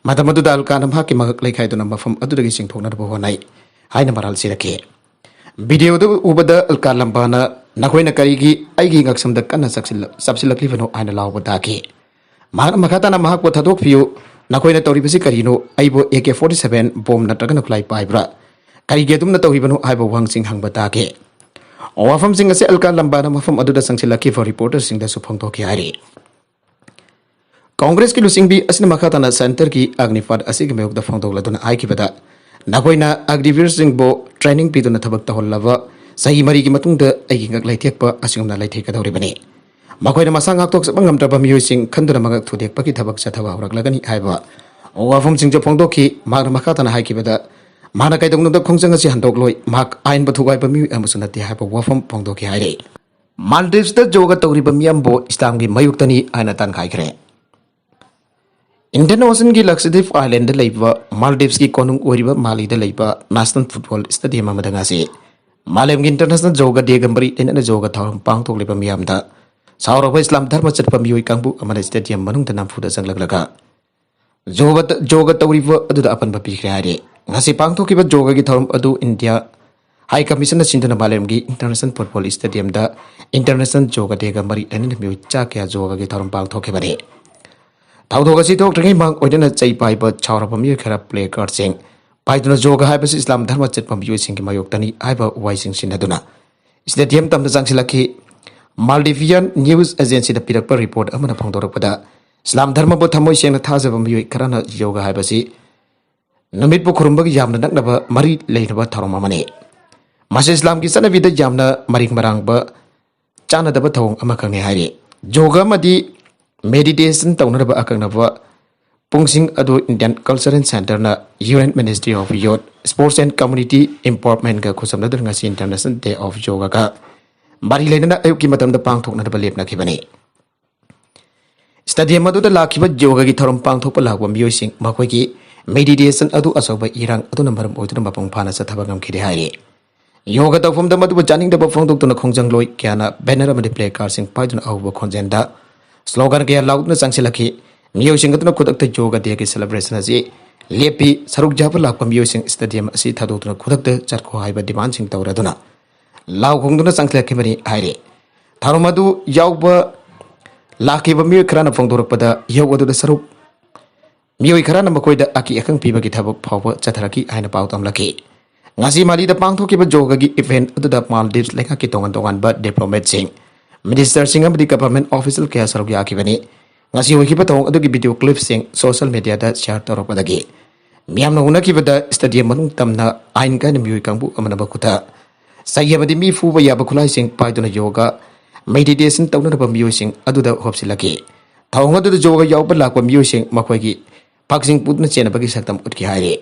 ꯃꯇꯝ ꯑꯗꯨꯗ ꯑꯜꯀꯥꯅ ꯃꯍꯥꯛꯀꯤ ꯃꯉꯛ ꯂꯩꯈꯥꯏꯗꯨꯅ ꯃꯐꯝ ꯑꯗꯨꯗꯒꯤ ꯆꯤꯡꯊꯣꯛꯅꯅꯕ ꯍꯣꯠꯅꯩ ꯍꯥꯏꯅ ꯃꯔꯥꯜ ꯁꯤꯔꯛꯈꯤ꯫ ꯚꯤꯗꯤꯑꯣꯗꯨ ꯎꯕꯗ ꯑꯜꯀꯥ ꯂꯝꯕꯥꯅ "ꯅꯈꯣꯏꯅ ꯀꯔꯤꯒꯤ ꯑꯩꯒꯤ ꯉꯛꯁꯝꯗ ꯀꯟꯅ ꯆꯞꯁꯤꯜꯂ-, ꯆꯞꯁꯤꯜꯂꯛꯂꯤꯕꯅꯣ?" ꯍꯥꯏꯅ ꯂꯥꯎꯕ ꯇꯥꯈꯤ꯫ ꯃꯍꯥꯛꯅ ꯃꯈꯥ ꯇꯥꯅ "ꯃꯍꯥꯛꯄꯨ ꯊꯥꯗꯣꯛꯄꯤꯌꯨ, ꯅꯈꯣꯏꯅ ꯇꯧꯔꯤꯕꯁꯤ ꯀꯔꯤꯅꯣ? ꯑꯩꯕꯨ A K forty seven bomb ꯅꯠꯇ꯭ꯔꯒꯅ ꯈꯨꯠꯂꯥꯏ ꯄꯥꯏꯕ꯭ꯔꯥ? ꯀꯔꯤꯒꯤ ꯑꯗꯨꯝꯅ ꯇꯧꯔꯤꯕꯅꯣ?" ꯍꯥꯏꯕ ꯋꯥꯍꯪꯁꯤꯡ ꯍꯪꯕ ꯇꯥꯈꯤ꯫ ꯋꯥꯐꯝꯁꯤꯡ ꯑꯁꯤ ꯑꯜꯀꯥ ꯂꯝꯕꯥꯅ ꯃꯐꯝ ꯑꯗꯨꯗ ꯆꯪꯁꯤꯜꯂꯛꯈꯤꯕ ꯔꯤꯄꯣꯔꯇꯔꯁꯤꯡꯗꯁꯨ ꯐꯣꯡꯗꯣꯛꯈꯤ ꯍꯥꯏꯔꯤ꯫ ꯀꯣꯡꯒ꯭ꯔꯦꯁꯀꯤ ꯂꯨꯆꯤꯡꯕꯤ ꯑꯁꯤꯅ ꯃꯈꯥ ꯇꯥꯅ ꯁꯦꯟꯇꯔꯒꯤ ꯑꯒꯅꯤꯄꯥꯠ ꯑꯁꯤꯒꯤ ꯃꯥꯌꯣꯛꯇ ꯐꯣꯡꯗꯣꯛꯂꯗꯨꯅ ꯍꯥꯏꯈꯤꯕꯗ, "ꯅꯈꯣꯏꯅ ꯑꯒꯅꯤꯕꯤꯔꯁꯤꯡꯕꯨ ꯇ꯭ꯔꯦꯅꯤꯡ ꯄꯤꯗꯨꯅ ꯊꯕꯛ ꯇꯧꯍꯜꯂꯕ ꯆꯍꯤ ꯃꯔꯤꯒꯤ ꯃꯇꯨꯡꯗ ꯑꯩꯒꯤ ꯉꯛ ꯂꯩꯊꯦꯛꯄ ꯑꯁꯤꯒꯨꯝꯅ ꯂꯩꯊꯦꯛꯀꯗꯧꯔꯤꯕꯅꯤ꯫ ꯃꯈꯣꯏꯅ ꯃꯁꯥ ꯉꯥꯛꯊꯣꯛꯆꯕ ꯉꯝꯗ꯭ꯔꯕ ꯃꯤꯑꯣꯏꯁꯤꯡ ꯈꯟꯗꯨꯅ ꯃꯉꯛ ꯊꯨꯗꯦꯛꯄꯒꯤ ꯊꯕꯛ ꯆꯠꯊꯕ ꯍꯧꯔꯛꯂꯒꯅꯤ" ꯍꯥꯏꯕ ꯋꯥꯐꯝꯁꯤꯡꯁꯨ ꯐꯣꯡꯗꯣꯛꯈꯤ꯫ ꯃꯍꯥꯛꯅ ꯃꯈꯥ ꯇꯥꯅ ꯍꯥꯏꯈꯤꯕꯗ, ꯃꯍꯥꯛꯅ ꯀꯩꯗꯧꯅꯨꯡꯗ ꯈꯣꯡꯖꯪ ꯑꯁꯤ ꯍꯟꯗꯣꯛꯂꯣꯏ, ꯃꯍꯥꯛ ꯑꯥꯏꯟꯕꯨ ꯊꯨꯒꯥꯏꯕ ꯃꯤꯑꯣꯏ ꯑꯃꯁꯨ ꯅꯠꯇꯦ ꯍꯥꯏꯕ ꯋꯥꯐꯝ ꯐꯣꯡꯗꯣꯛꯈꯤ ꯍꯥꯏꯔꯤ꯫ ꯃꯥꯜꯗꯤꯞꯁꯇ ꯌꯣꯒ ꯇꯧꯔꯤꯕ ꯃꯤꯌꯥꯝꯕꯨ ꯏꯁꯂꯥꯝꯒꯤ ꯃꯥꯌꯣꯛꯇꯅꯤ ꯍꯥꯏꯅ ꯇꯥꯟꯈꯥꯏꯈ꯭ꯔꯦ꯫ ꯏꯟꯗꯤꯌꯟ ꯑꯣꯁꯤꯟꯒꯤ ꯂꯛꯁꯗꯤꯞ ꯑꯥꯏꯂꯦꯟꯗ ꯂꯩꯕ ꯃꯥꯜꯗꯤꯞꯁꯀꯤ ꯀꯣꯅꯨꯡ ꯑꯣꯏꯔꯤꯕ ꯃꯥꯂꯤꯗ ꯂꯩꯕ ꯅꯦꯁꯅꯦꯜ ꯐꯨꯠꯕꯣꯜ ꯁ꯭ꯇꯦꯗꯤꯌꯝ ꯑꯃꯗ ꯉꯁꯤ ꯃꯥꯂꯦꯝꯒꯤ ꯏꯟꯇꯔꯅꯦꯁꯅꯦꯜ ꯌꯣꯒ ꯗꯦꯒ ꯃꯔꯤ ꯂꯩꯅꯅ ꯌꯣꯒ ꯊꯧꯔꯝ ꯄꯥꯡꯊꯣꯛꯂꯤꯕ ꯃꯤꯌꯥꯝꯗ ꯁꯥꯎꯔꯕ ꯏꯁꯂꯥꯝ ꯙꯔꯃ ꯆꯠꯄ ꯃꯤꯑꯣꯏ ꯀꯥꯡꯕꯨ ꯑꯃꯅ ꯁ꯭ꯇꯦꯗꯤꯌꯝ ꯃꯅꯨꯡꯗ ꯅꯝꯐꯨꯗ ꯆꯪꯂꯛꯂꯒ ꯌꯣꯒ, ꯌꯣꯒ ꯇꯧꯔꯤꯕ ꯑꯗꯨꯗ ꯑꯄꯟꯕ ꯄꯤꯈ꯭ꯔꯦ ꯍꯥꯏꯔꯤ꯫ ꯉꯁꯤ ꯄꯥꯡꯊꯣꯛꯈꯤꯕ ꯌꯣꯒꯒꯤ ꯊꯧꯔꯝ ꯑꯗꯨ ꯏꯟꯗꯤꯌꯥ ꯍꯥꯏ ꯀꯃꯤꯁꯟꯅ ꯁꯤꯟꯗꯨꯅ ꯃꯥꯂꯦꯝꯒꯤ ꯏꯟꯇꯔꯅꯦꯁꯅꯦꯜ ꯐꯨꯠꯕꯣꯜ ꯁ꯭ꯇꯦꯗꯤꯌꯝꯗ ꯏꯟꯇꯔꯅꯦꯁꯅꯦꯜ ꯌꯣꯒ ꯗꯦꯒ ꯃꯔꯤ ꯂꯩꯅꯅ ꯃꯤꯑꯣꯏ ꯆꯥ ꯀꯌꯥ ꯌꯣꯒꯒꯤ ꯊꯧꯔꯝ ꯄꯥꯡꯊꯣꯛꯈꯤꯕꯅꯤ꯫ ꯊꯧꯗꯣꯛ ꯑꯁꯤ ꯊꯣꯛꯇ꯭ꯔꯤꯉꯩ ꯃꯃꯥꯡ ꯑꯣꯏꯅꯅ ꯆꯩ ꯄꯥꯏꯕ ꯁꯥꯎꯔꯕ ꯃꯤꯑꯣꯏ ꯈꯔ ꯄ꯭ꯂꯦ ꯀꯥꯔꯗꯁꯤꯡ ꯄꯥꯏꯗꯨꯅ ꯌꯣꯒ ꯍꯥꯏꯕꯁꯤ ꯏꯁꯂꯥꯝ ꯙꯔꯃ ꯆꯠꯄ ꯃꯤꯑꯣꯏꯁꯤꯡꯒꯤ ꯃꯥꯌꯣꯛꯇꯅꯤ ꯍꯥꯏꯕ ꯋꯥꯍꯩꯁꯤꯡ ꯁꯤꯖꯤꯟꯅꯗꯨꯅ ꯁ꯭ꯇꯦꯗꯤꯌꯝ ꯇꯝꯅ ꯆꯪꯁꯤꯜꯂꯛꯈꯤ꯫ ꯃꯥꯜꯗꯤꯚꯤꯌꯥꯟ ꯅ꯭ꯌꯨꯁ ꯑꯦꯖꯦꯟꯁꯤꯗ ꯄꯤꯔꯛꯄ ꯔꯤꯄꯣꯔꯠ ꯑꯃꯅ ꯐꯣꯡꯗꯣꯔꯛꯄꯗ, ꯏꯁꯂꯥꯝ ꯙꯔꯃꯕꯨ ꯊꯃꯣꯏ ꯁꯦꯡꯅ ꯊꯥꯖꯕ ꯃꯤꯑꯣꯏ ꯈꯔꯅ ꯌꯣꯒ ꯍꯥꯏꯕꯁꯤ ꯅꯨꯃꯤꯠꯄꯨ ꯈꯨꯔꯨꯝꯕꯒ ꯌꯥꯝꯅ ꯅꯛꯅꯕ ꯃꯔꯤ ꯂꯩꯅꯕ ꯊꯧꯔꯝ ꯑꯃꯅꯤ꯫ ꯃꯁꯤ ꯏꯁꯂꯥꯝꯒꯤ ꯆꯠꯅꯕꯤꯗ ꯌꯥꯝꯅ ꯃꯔꯤꯡ ꯃꯔꯥꯡꯕ ꯆꯥꯟꯅꯗꯕ ꯊꯧꯑꯣꯡ ꯑꯃꯈꯛꯅꯤ ꯍꯥꯏꯔꯤ꯫ ꯌꯣꯒ ꯑꯃꯗꯤ ꯃꯦꯗꯤꯇꯦꯁꯟ ꯇꯧꯅꯅꯕ ꯑꯀꯛꯅꯕ ꯄꯨꯡꯁꯤꯡ ꯑꯗꯨ ꯏꯟꯗꯤꯌꯟ ꯀꯜꯆꯔꯦꯜ ꯁꯦꯟꯇꯔꯅ Union Ministry of Youth, Sports and Community Empowermentꯒ ꯈꯨꯠꯁꯝꯅꯗꯨꯅ ꯉꯁꯤ International Day of Yogaꯒ ꯃꯔꯤ ꯂꯩꯅꯅ ꯑꯌꯨꯛꯀꯤ ꯃꯇꯝꯗ ꯄꯥꯡꯊꯣꯛꯅꯅꯕ ꯂꯦꯞꯅꯈꯤꯕꯅꯤ꯫ ꯁ꯭ꯇꯦꯗꯤꯌꯝ ꯑꯗꯨꯗ ꯂꯥꯛꯈꯤꯕ ꯌꯣꯒꯒꯤ ꯊꯧꯔꯝ ꯄꯥꯡꯊꯣꯛꯄ ꯂꯥꯛꯄ ꯃꯤꯑꯣꯏꯁꯤꯡ ꯃꯈꯣꯏꯒꯤ ꯃꯦꯗꯤꯇꯦꯁꯟ ꯑꯗꯨ ꯑꯆꯧꯕ ꯏꯔꯥꯡ ꯑꯗꯨꯅ ꯃꯔꯝ ꯑꯣꯏꯗꯨꯅ ꯃꯄꯨꯡ ꯐꯥꯅ ꯆꯠꯊꯕ ꯉꯝꯈꯤꯗꯦ ꯍꯥꯏꯔꯤ꯫ ꯌꯣꯒ ꯇꯧꯐꯝꯗ ꯃꯗꯨꯕꯨ ꯆꯥꯅꯤꯡꯗꯕ ꯐꯣꯡꯗꯣꯛꯇꯨꯅ ꯈꯣꯡꯖꯪꯂꯣꯏ ꯀꯌꯥꯅ ꯕꯦꯅꯔ ꯑꯃꯗꯤ ꯄ꯭ꯂꯦ ꯀꯥꯔꯗꯁꯤꯡ ꯄꯥꯏꯗꯨꯅ ꯑꯍꯧꯕ ꯈꯣꯟꯖꯦꯜꯗ ꯁ꯭ꯂꯣꯒꯥꯟ ꯀꯌꯥ ꯂꯥꯎꯗꯨꯅ ꯆꯪꯁꯤꯜꯂꯛꯈꯤ꯫ ꯃꯤꯑꯣꯏꯁꯤꯡ ꯑꯗꯨꯅ ꯈꯨꯗꯛꯇ ꯌꯣꯒ ꯗꯦꯒꯤ ꯁꯦꯂꯦꯕ꯭ꯔꯦꯁꯟ ꯑꯁꯤ ꯂꯦꯞꯄꯤ, ꯁꯔꯨꯛ ꯌꯥꯕ ꯂꯥꯛꯄ ꯃꯤꯑꯣꯏꯁꯤꯡ ꯁ꯭ꯇꯦꯗꯤꯌꯝ ꯑꯁꯤ ꯊꯥꯗꯣꯛꯇꯨꯅ ꯈꯨꯗꯛꯇ ꯆꯠꯈꯣ ꯍꯥꯏꯕ ꯗꯤꯃꯥꯟꯁꯤꯡ ꯇꯧꯔꯗꯨꯅ ꯂꯥꯎ ꯈꯣꯡꯗꯨꯅ ꯆꯪꯁꯤꯜꯂꯛꯈꯤꯕꯅꯤ ꯍꯥꯏꯔꯤ꯫ ꯊꯧꯔꯝ ꯑꯗꯨ ꯌꯥꯎꯕ ꯂꯥꯛꯈꯤꯕ ꯃꯤꯑꯣꯏ ꯈꯔꯅ ꯐꯣꯡꯗꯣꯔꯛꯄꯗ, ꯌꯣꯒ ꯑꯗꯨꯗ ꯁꯔꯨꯛ ꯃꯤꯑꯣꯏ ꯈꯔꯅ ꯃꯈꯣꯏꯗ ꯑꯀꯤ ꯑꯈꯪ ꯄꯤꯕꯒꯤ ꯊꯕꯛ ꯐꯥꯎꯕ ꯆꯠꯊꯔꯛꯈꯤ ꯍꯥꯏꯅ ꯄꯥꯎ ꯇꯝꯂꯛꯈꯤ꯫ ꯉꯁꯤ ꯃꯥꯂꯤꯗ ꯄꯥꯡꯊꯣꯛꯈꯤꯕ ꯌꯣꯒꯒꯤ ꯏꯚꯦꯟꯠ ꯑꯗꯨꯗ ꯃꯥꯜꯗꯤꯞꯁ ꯂꯩꯉꯥꯛꯀꯤ ꯇꯣꯉꯥꯟ ꯇꯣꯉꯥꯟꯕ ꯗꯤꯄ꯭ꯂꯣꯃꯦꯠꯁꯤꯡ, ꯃꯤꯅꯤꯁꯇꯔꯁꯤꯡ ꯑꯃꯗꯤ ꯒꯚꯔꯟꯃꯦꯟꯠ ꯑꯣꯐꯤꯁꯤꯌꯦꯜ ꯀꯌꯥ ꯁꯔꯨꯛ ꯌꯥꯈꯤꯕꯅꯤ꯫ ꯉꯁꯤ ꯑꯣꯏꯈꯤꯕ ꯊꯧꯑꯣꯡ ꯑꯗꯨꯒꯤ ꯚꯤꯗꯤꯑꯣ ꯀ꯭ꯂꯤꯞꯁꯤꯡ ꯁꯣꯁꯤꯌꯦꯜ ꯃꯤꯗꯤꯌꯥꯗ ꯁꯦꯌꯔ ꯇꯧꯔꯛꯄꯗꯒꯤ ꯃꯤꯌꯥꯝꯅ ꯎꯅꯈꯤꯕꯗ ꯁ꯭ꯇꯦꯗꯤꯌꯝ ꯃꯅꯨꯡ ꯇꯝꯅ ꯑꯥꯏꯟ ꯀꯥꯏꯅ ꯃꯤꯑꯣꯏ ꯀꯥꯡꯕꯨ ꯑꯃꯅ ꯃꯈꯨꯠꯇ ꯆꯩ ꯑꯃꯗꯤ ꯃꯤ ꯐꯨꯕ ꯌꯥꯕ ꯈꯨꯠꯂꯥꯏꯁꯤꯡ ꯄꯥꯏꯗꯨꯅ ꯌꯣꯒ ꯃꯦꯗꯤꯇꯦꯁꯟ ꯇꯧꯅꯅꯕ ꯃꯤꯑꯣꯏꯁꯤꯡ ꯑꯗꯨꯗ ꯍꯣꯞꯆꯤꯜꯂꯛꯈꯤ꯫ ꯊꯧꯑꯣꯡ ꯑꯗꯨꯗ ꯌꯣꯒ ꯌꯥꯎꯕ ꯂꯥꯛꯄ ꯃꯤꯑꯣꯏꯁꯤꯡ ꯃꯈꯣꯏꯒꯤ ꯐꯛꯁꯤꯡ ꯄꯨꯗꯨꯅ ꯆꯦꯟꯅꯕꯒꯤ ꯁꯛꯇꯝ ꯎꯠꯈꯤ ꯍꯥꯏꯔꯤ꯫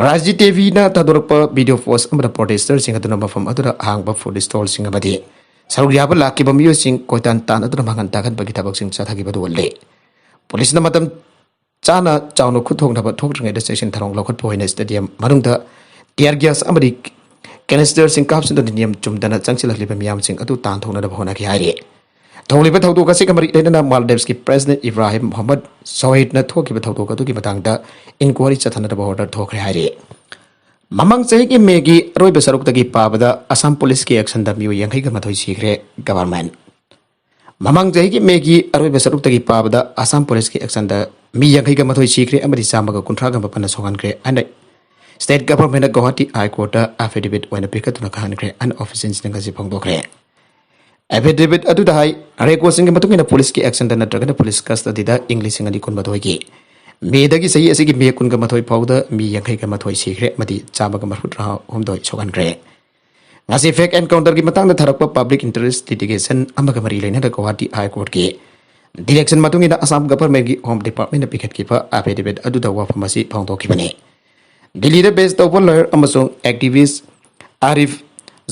ꯔꯥꯖꯖꯤ ꯇꯦꯚꯤꯅ ꯊꯥꯗꯣꯔꯛꯄ ꯚꯤꯗꯤꯑꯣ ꯄꯣꯁ ꯑꯃꯗ ꯄ꯭ꯔꯣꯇꯦꯁꯇꯔꯁꯤꯡ ꯑꯗꯨꯅ ꯃꯐꯝ ꯑꯗꯨꯗ ꯑꯍꯥꯡꯕ ꯐꯨꯗ ꯁ꯭ꯇꯣꯜꯁꯤꯡ ꯑꯃꯗꯤ ꯁꯔꯨꯛ ꯌꯥꯕ ꯂꯥꯛꯈꯤꯕ ꯃꯤꯑꯣꯏꯁꯤꯡ ꯀꯣꯏꯇꯥꯟ ꯇꯥꯟꯅꯗꯨꯅ ꯃꯥꯡꯍꯟ ꯇꯥꯛꯍꯟꯕꯒꯤ ꯊꯕꯛꯁꯤꯡ ꯆꯠꯊꯈꯤꯕ ꯑꯗꯨ ꯎꯠꯂꯤ꯫ ꯄꯨꯂꯤꯁꯅ ꯃꯇꯝ ꯆꯥꯅ ꯆꯥꯎꯅ ꯈꯨꯠ ꯊꯣꯛꯅꯕ ꯊꯣꯛꯇ꯭ꯔꯤꯉꯩꯗ ꯆꯦꯛꯁꯤꯟ ꯊꯧꯔꯥꯡ ꯂꯧꯈꯠꯄ ꯑꯣꯏꯅ ꯁ꯭ꯇꯦꯗꯤꯌꯝ ꯃꯅꯨꯡꯗ ꯇꯤꯌꯔ ꯒ꯭ꯌꯥꯁ ꯑꯃꯗꯤ ꯀꯦꯅꯤꯁꯇꯔꯁꯤꯡ ꯀꯥꯞꯁꯤꯟꯗꯨꯅ ꯅꯤꯌꯝ ꯆꯨꯝꯗꯅ ꯆꯪꯁꯤꯜꯂꯛꯂꯤꯕ ꯃꯤꯌꯥꯝꯁꯤꯡ ꯑꯗꯨ ꯇꯥꯟꯊꯣꯛꯅꯅꯕ ꯍꯣꯠꯅꯈꯤ ꯍꯥꯏꯔꯤ꯫ ꯊꯣꯛꯂꯤꯕ ꯊꯧꯗꯣꯛ ꯑꯁꯤꯒ ꯃꯔꯤ ꯂꯩꯅꯅ ꯃꯥꯜꯗꯤꯞꯁꯀꯤ ꯄ꯭ꯔꯦꯁꯤꯗꯦꯟꯠ ꯏꯕ꯭ꯔꯥꯍꯤꯝ ꯃꯣꯍꯝꯃꯗ ꯁꯣꯍꯤꯗꯅ ꯊꯣꯛꯈꯤꯕ ꯊꯧꯗꯣꯛ ꯑꯗꯨꯒꯤ ꯃꯇꯥꯡꯗ ꯏꯟꯀ꯭ꯋꯥꯔꯤ ꯆꯠꯊꯅꯕ ꯑꯣꯔꯗꯔ ꯊꯣꯛꯈ꯭ꯔꯦ ꯍꯥꯏꯔꯤ꯫ ꯃꯃꯥꯡ ꯆꯍꯤꯒꯤ ꯃꯦꯒꯤ ꯑꯔꯣꯏꯕ ꯁꯔꯨꯛꯇꯒꯤ ꯄꯥꯕꯗ ꯑꯁꯥꯝ ꯄꯨꯂꯤꯁꯀꯤ ꯑꯦꯛꯁꯟꯗ ꯃꯤꯑꯣꯏ ꯌꯥꯡꯈꯩꯒ ꯃꯥꯊꯣꯏ ꯁꯤꯈ꯭ꯔꯦ꯫ ꯒꯚꯔꯟꯃꯦꯟꯠ ꯃꯃꯥꯡ ꯆꯍꯤꯒꯤ ꯃꯦꯒꯤ ꯑꯔꯣꯏꯕ ꯁꯔꯨꯛꯇꯒꯤ ꯄꯥꯕꯗ ꯑꯁꯥꯝ ꯄꯨꯂꯤꯁꯀꯤ ꯑꯦꯛꯁꯟꯗ ꯃꯤ ꯌꯥꯡꯈꯩꯒ ꯃꯥꯊꯣꯏ ꯁꯤꯈ꯭ꯔꯦ ꯑꯃꯗꯤ ꯆꯥꯝꯃꯒ ꯀꯨꯟꯊ꯭ꯔꯥꯒ ꯃꯥꯄꯟꯅ ꯁꯣꯛꯍꯟꯈ꯭ꯔꯦ ꯍꯥꯏꯅ ꯁ꯭ꯇꯦꯠ ꯒꯚꯔꯟꯃꯦꯟꯠꯅ ꯒꯧꯍꯥꯇꯤ ꯍꯥꯏ ꯀꯣꯔꯠꯇ ꯑꯦꯐꯤꯗꯦꯕꯤꯠ ꯑꯣꯏꯅ ꯄꯤꯈꯠꯇꯨꯅ ꯈꯪꯍꯟꯈ꯭ꯔꯦ ꯍꯥꯏꯅ ꯑꯣꯐꯤꯁꯤꯌꯦꯜꯁꯤꯡꯅ ꯉꯁꯤ ꯐꯣꯡꯗꯣꯛꯈ꯭ꯔꯦ꯫ ꯑꯦꯐꯤꯗꯦꯕꯤꯠ ꯑꯗꯨꯗ ꯍꯥꯏ, ꯔꯦꯀꯣꯔꯗꯁꯤꯡꯒꯤ ꯃꯇꯨꯡ ꯏꯟꯅ ꯄꯨꯂꯤꯁꯀꯤ ꯑꯦꯛꯁꯟꯗ ꯅꯠꯇ꯭ꯔꯒꯅ ꯄꯨꯂꯤꯁ ꯀꯁꯇꯗꯤꯗ ꯏꯪ ꯂꯤꯁꯤꯡ ꯑꯅꯤ ꯀꯨꯟꯃꯥꯊꯣꯏꯒꯤ ꯃꯦꯗꯒꯤ ꯆꯍꯤ ꯑꯁꯤꯒꯤ ꯃꯦ ꯀꯨꯟꯒ ꯃꯥꯊꯣꯏ ꯐꯥꯎꯕꯗ ꯃꯤ ꯌꯥꯡꯈꯩꯒ ꯃꯥꯊꯣꯏ ꯁꯤꯈ꯭ꯔꯦ ꯑꯃꯗꯤ ꯆꯥꯝꯃꯒ ꯃꯔꯤꯐꯨꯇꯔꯥ ꯍꯨꯝꯗꯣꯏ ꯁꯣꯛꯍꯟꯈ꯭ꯔꯦ꯫ ꯉꯁꯤ ꯐꯦꯛ ꯑꯦꯟꯀꯥꯎꯟꯇꯔꯒꯤ ꯃꯇꯥꯡꯗ ꯊꯥꯔꯛꯄ ꯄꯕ꯭ꯂꯤꯛ ꯏꯟꯇꯔꯦꯁ ꯂꯤꯇꯤꯒꯦꯁꯟ ꯑꯃꯒ ꯃꯔꯤ ꯂꯩꯅꯅ ꯒꯧꯍꯥꯇꯤ ꯍꯥꯏ ꯀꯣꯔꯠꯀꯤ ꯗꯤꯔꯦꯛꯁꯟ ꯃꯇꯨꯡ ꯏꯟꯅ ꯑꯁꯥꯝ ꯒꯚꯔꯟꯃꯦꯟꯠꯀꯤ ꯍꯣꯝ ꯗꯤꯄꯥꯔꯠꯃꯦꯟꯠꯅ ꯄꯤꯈꯠꯈꯤꯕ ꯑꯦꯐꯤꯗꯦꯕꯤꯠ ꯑꯗꯨꯗ ꯋꯥꯐꯝ ꯑꯁꯤ ꯐꯣꯡꯗꯣꯛꯈꯤꯕꯅꯤ꯫ ꯗꯤꯜꯂꯤꯗ ꯕꯦꯖ ꯇꯧꯕ ꯂꯣꯌꯔ ꯑꯃꯁꯨꯡ activist Arif